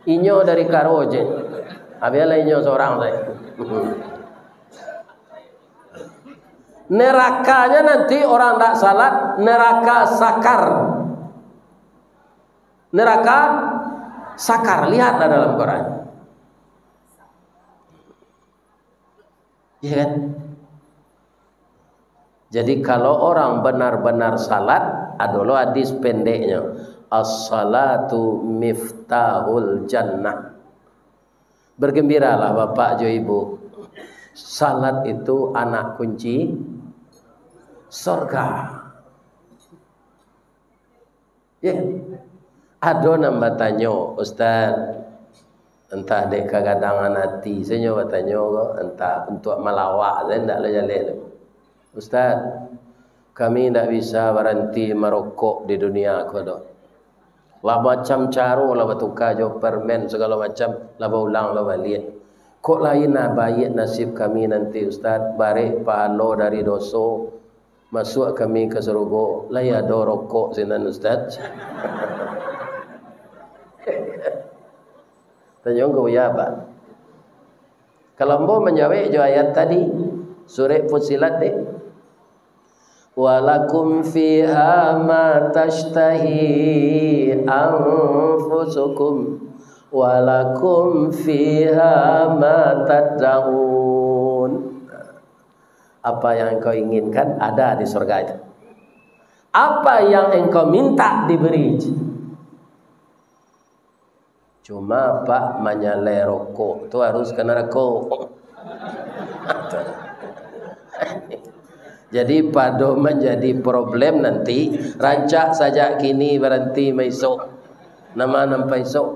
Inyo dari karo, cik. Abialah inyo sorang sajo. Nerakanya nanti orang ndak salat, neraka sakar. Neraka sakar, lihatlah dalam Quran. Iya kan? Jadi, kalau orang benar-benar salat, ado lo hadis pendeknyo, "As-salatu miftahul jannah." Bergembiralah bapak jo ibu. Salat itu anak kunci sorga. Ya. Ado nan batanyo, "Ustaz, entah dek kagadangan ati, sajo batanyo ko, entah untuak malawak, sajo ndak lo jaleh tu. Ustaz, kami ndak bisa baranti marokok di dunia ko doh. Lah macam caro lah batuka jo permen sagalo macam, lah baulang lah baliak. Kok lain nah baiak nasib kami nanti, Ustaz, barek pahalo dari doso, masuak kami ka sarugo, lai ado rokok sinan, Ustaz?" Tanyo ka Buya, Pak. Kalau ambo manjawek jo ayat tadi, surek Fussilat deh. "Walakum fiha ma tashtahi anfusukum, walakum fiha ma tad'un." Apa yang engkau inginkan ada di surga itu. Apa yang engkau minta diberi. Cuma, Pak, manyalai rokok tu harus ka narako. Jadi, pado manjadi problem nanti, rancak sajak kini baranti maisok. Nama nan paisok?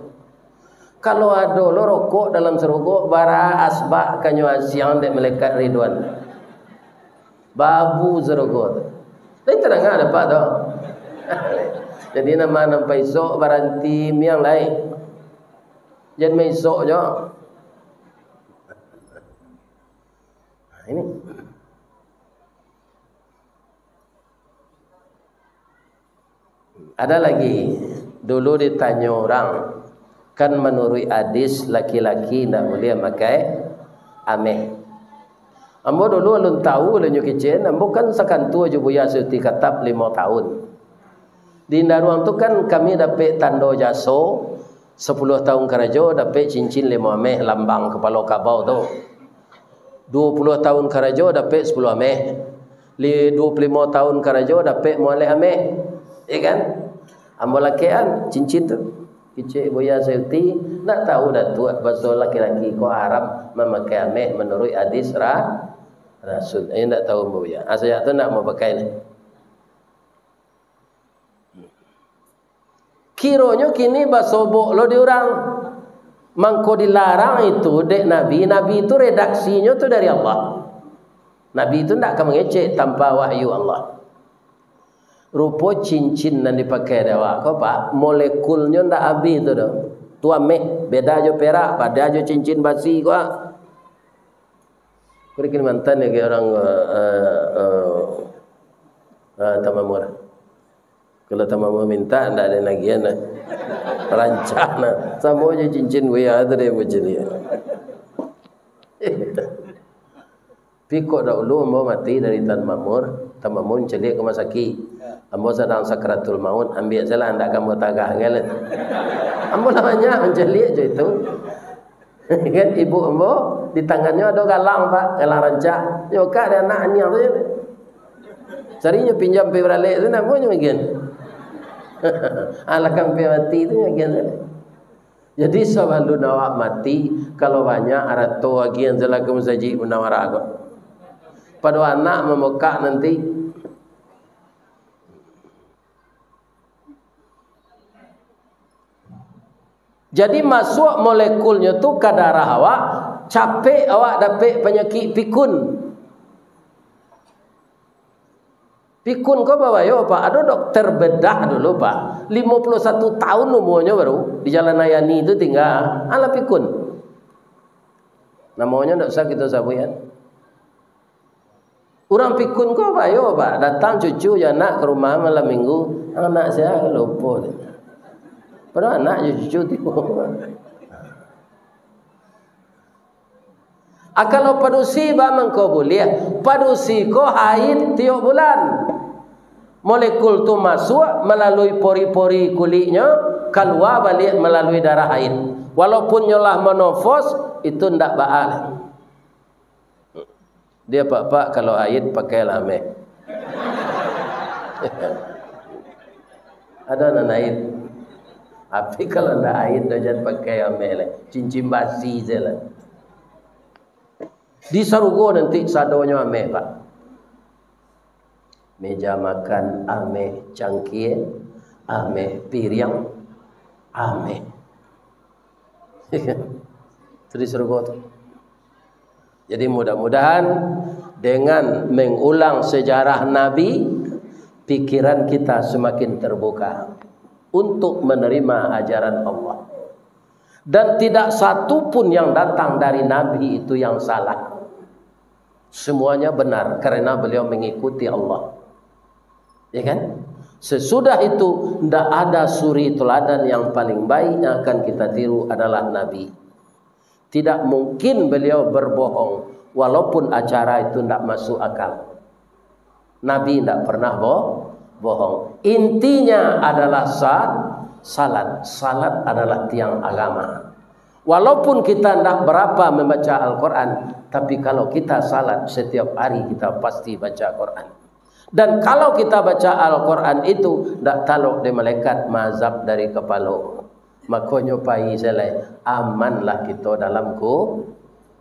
Kalau ado lo rokok dalam sarugo, bara asbak kanyo asiang dek malaikat Ridwan. Babu sarugo tu. Lain tadanga dek Apak tu. Jadi, nama nan paisok baranti miang lai. Jan maisok jo. Nah, ini. Ada lagi, dulu ditanyo urang, kan manuruik hadis laki-laki indak buliah makai ameh. Ambo dulu alun tahu, alun nyo kecek, ambo kan sakantua jo Buya Suyuti Khatab limo tahun. Di Indaruang tu kan kami dapek tando jaso, sapuluah tahun karajo dapek cincin limo ameh lambang kapalo kabau tu. Duo puluah tahun karajo dapek sapuluah ameh. Li-, duo puluah limo tahun karajo dapek mualeh ameh. Ya kan? Ambo lakekan cincin tu. Kecek Buya Seuti, ndak tahu Datuak baso laki-laki ko haram mamakai ameh manuruik hadis ra-, Rasul. Eh, ndak tahu Buya. Asal tu ndak mau pakai ni. Kironyo kini basobok lo di urang. Mangko dilarang itu dek Nabi, Nabi itu redaksinyo tu dari Allah. Nabi itu ndak ka mangecek tanpa wahyu Allah. Rupo cincin nan dipakai dek awak ko, Pak, molekulnyo ndak abih tu doh. Tu ameh, beda jo perak, beda jo cincin basi ko, ah. Kuri Kalimantan ya, kayak orang, eh, eh, eh, eh, Tamamur. Kalau Tamamur minta, ndak ada nagihan lah. Rancak nah. Samo aja cincin Buya tu dia bucin dia. Pikok dahulu ambo mati dari Tamamur, Tamamur caliak ke rumah sakit. Ambo sadang sakaratul maut, ambiak salah, ndak ka ambo tagah kan. Ambo lah banyak mancaliak je itu. Kan ibu ambo, di tangannyo ado galang, Pak, galang rancak. Nyo ka dek anak aniang tu je. Sarinyo pinjam pai baralek tu, namo nyo bagian. Alah kan pai mati tu bagian tu. Jadi sabalun awak mati, kalau banyak arato agian salah ka Masajik Munawarah ko. Pado anak mamokak nanti. Jadi masuak molekulnyo tu ka darah awak, capek awak dapek panyakik pikun. Pikun ko babayo, Pak. Ado dokter bedah dulu, Pak. Limo puluah satu tahun umuanyo baru, di Jalan Ayani tu tingga. Alah pikun. Namonyo ndak usah kito sabuik, kan. Urang pikun ko bayo, Pak. Datang cucu jo anak ka rumah malam minggu, anak sia lupo. Padahal anak jo cucu tibo. Ah, kalau padusi ba mangko buliah, padusi ko haid tiok bulan. Molekul tu masuak malalui pori-pori kuliknyo, kalua baliak malalui darah haid. Walaupun nyo lah monofos, itu ndak baa lai. Dia, "Pak, Pak, kalau haid, pakailah ameh." Ado nan haid. Tapi kalau ndak haid, dah jan pakai ameh lah. Cincin basi je lah. Di sarugo nanti sadonyo ameh, Pak. Meja makan ameh, cangkie ameh, piriang ameh. Itu di sarugo tu. Jadi, mudah-mudahan dengan mengulang sejarah Nabi, pikiran kita semakin terbuka untuk menerima ajaran Allah. Dan tidak satu pun yang datang dari Nabi itu yang salah. Semuanya benar karena beliau mengikuti Allah. Ya kan? Sesudah itu, ndak ada suri teladan yang paling baik yang akan kita tiru adalah Nabi. Tidak mungkin beliau berbohong, walaupun acara itu ndak masuk akal. Nabi ndak pernah bo-, bohong. Intinya adalah sa-, salat. Salat adalah tiang agama. Walaupun kita ndak berapa membaca Al-Quran, tapi kalau kita salat, setiap hari kita pasti baca Quran. Dan kalau kita baca Al-Quran itu, ndak talok dek malaikat maazab dari kapalo. Makonyo pai se lai, amanlah kito dalam ku-,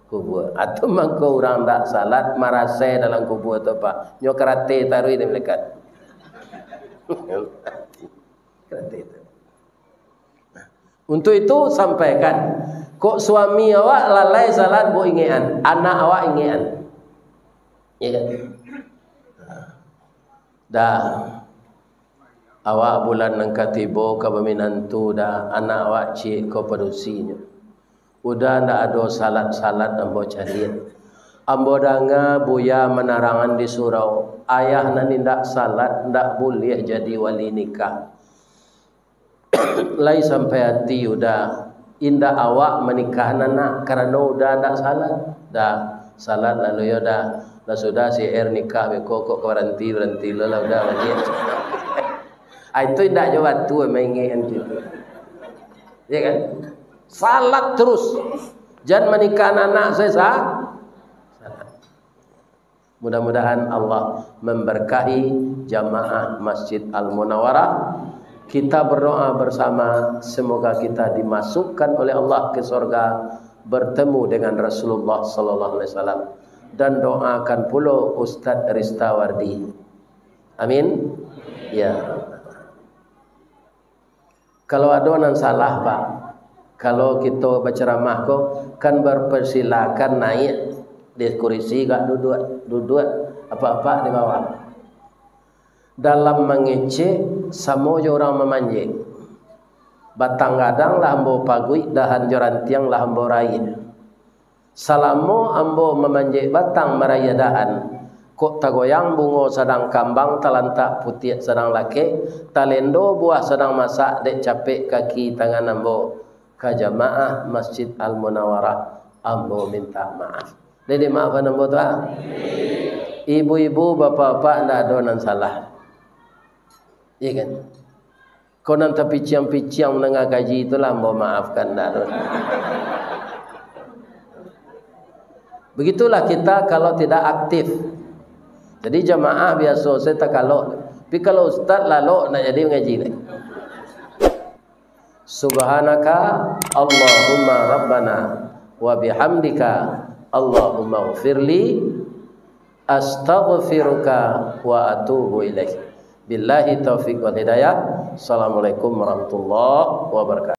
kubua. Atau mangko urang ndak salat, marasai dalam kubua tu, Pak. Nyo karate taruih dek malaikat. Karate tu. Untuk itu, sampaikan. Kok suami awak lalai salat, buek ingekan. Anak awak ingekan. Ya kan? Dah. Awak bulan nan ka tibo ka baminantu dah, anak awak ciek ko padusinyo. Udah ndak ado salat-salat ambo caliak. Ambo danga buya manarangan di surau, ayah nan indak salat ndak buliah jadi wali nikah. Lai sampai ati Uda, indak awak manikahan anak, karano Uda ndak salat. Dah, salat lalu yo dah. Lah sudah si Er nikah beko, kok ka baranti, baranti lo lah Uda baliak. Ah, itu indak jo batua maingek kan itu. Ya kan? Salat terus. Jan manikahan anak saya sa-, salat. Mudah-mudahan Allah memberkahi jamaah Masjid Al-Munawarah. Kita berdoa bersama, semoga kita dimasukkan oleh Allah ke sorga, bertemu dengan Rasulullah sallallahu alaihi wasallam. Dan doakan pulo Ustaz Ristawardi. Amin. Ya. Kalau ado nan salah, Pak, kalau kito bacaramah ko, kan bapersilakan naiak di kurisi, gak duduak, duduak apak-apak di bawah. Dalam mangecek, samo jo urang mamanjek. Batang gadang lah ambo paguik, dahan jo rantiang lah ambo raiah. Salamo ambo mamanjek batang maraiah dahan, kok tagoyang bungo sadang kambang, talantak putiak sadang lakek, talendo buah sadang masak dek capek kaki tangan ambo. Ka jamaah Masjid Al-Munawarah, ambo mintak maaf. Dek dimaafkan ambo tu, ah. Ibu-ibu, bapak-bapak, ndak ado nan salah. Iya kan? Kau nan tapiciang-piciang mandanga kaji tu lah, ambo maafkan dah tu. Begitulah kita kalau tidak aktif. Jadi jamaah biaso se takalok. Tapi kalau ustaz lalok, ndak jadi mangaji lai. Subhanaka Allahumma Rabbana wa bihamdika Allahumma ghfirli. Astaghfiruka wa atubu ilaik. Billahi taufiq wal hidayah. Assalamualaikum warahmatullahi wabarakatuh.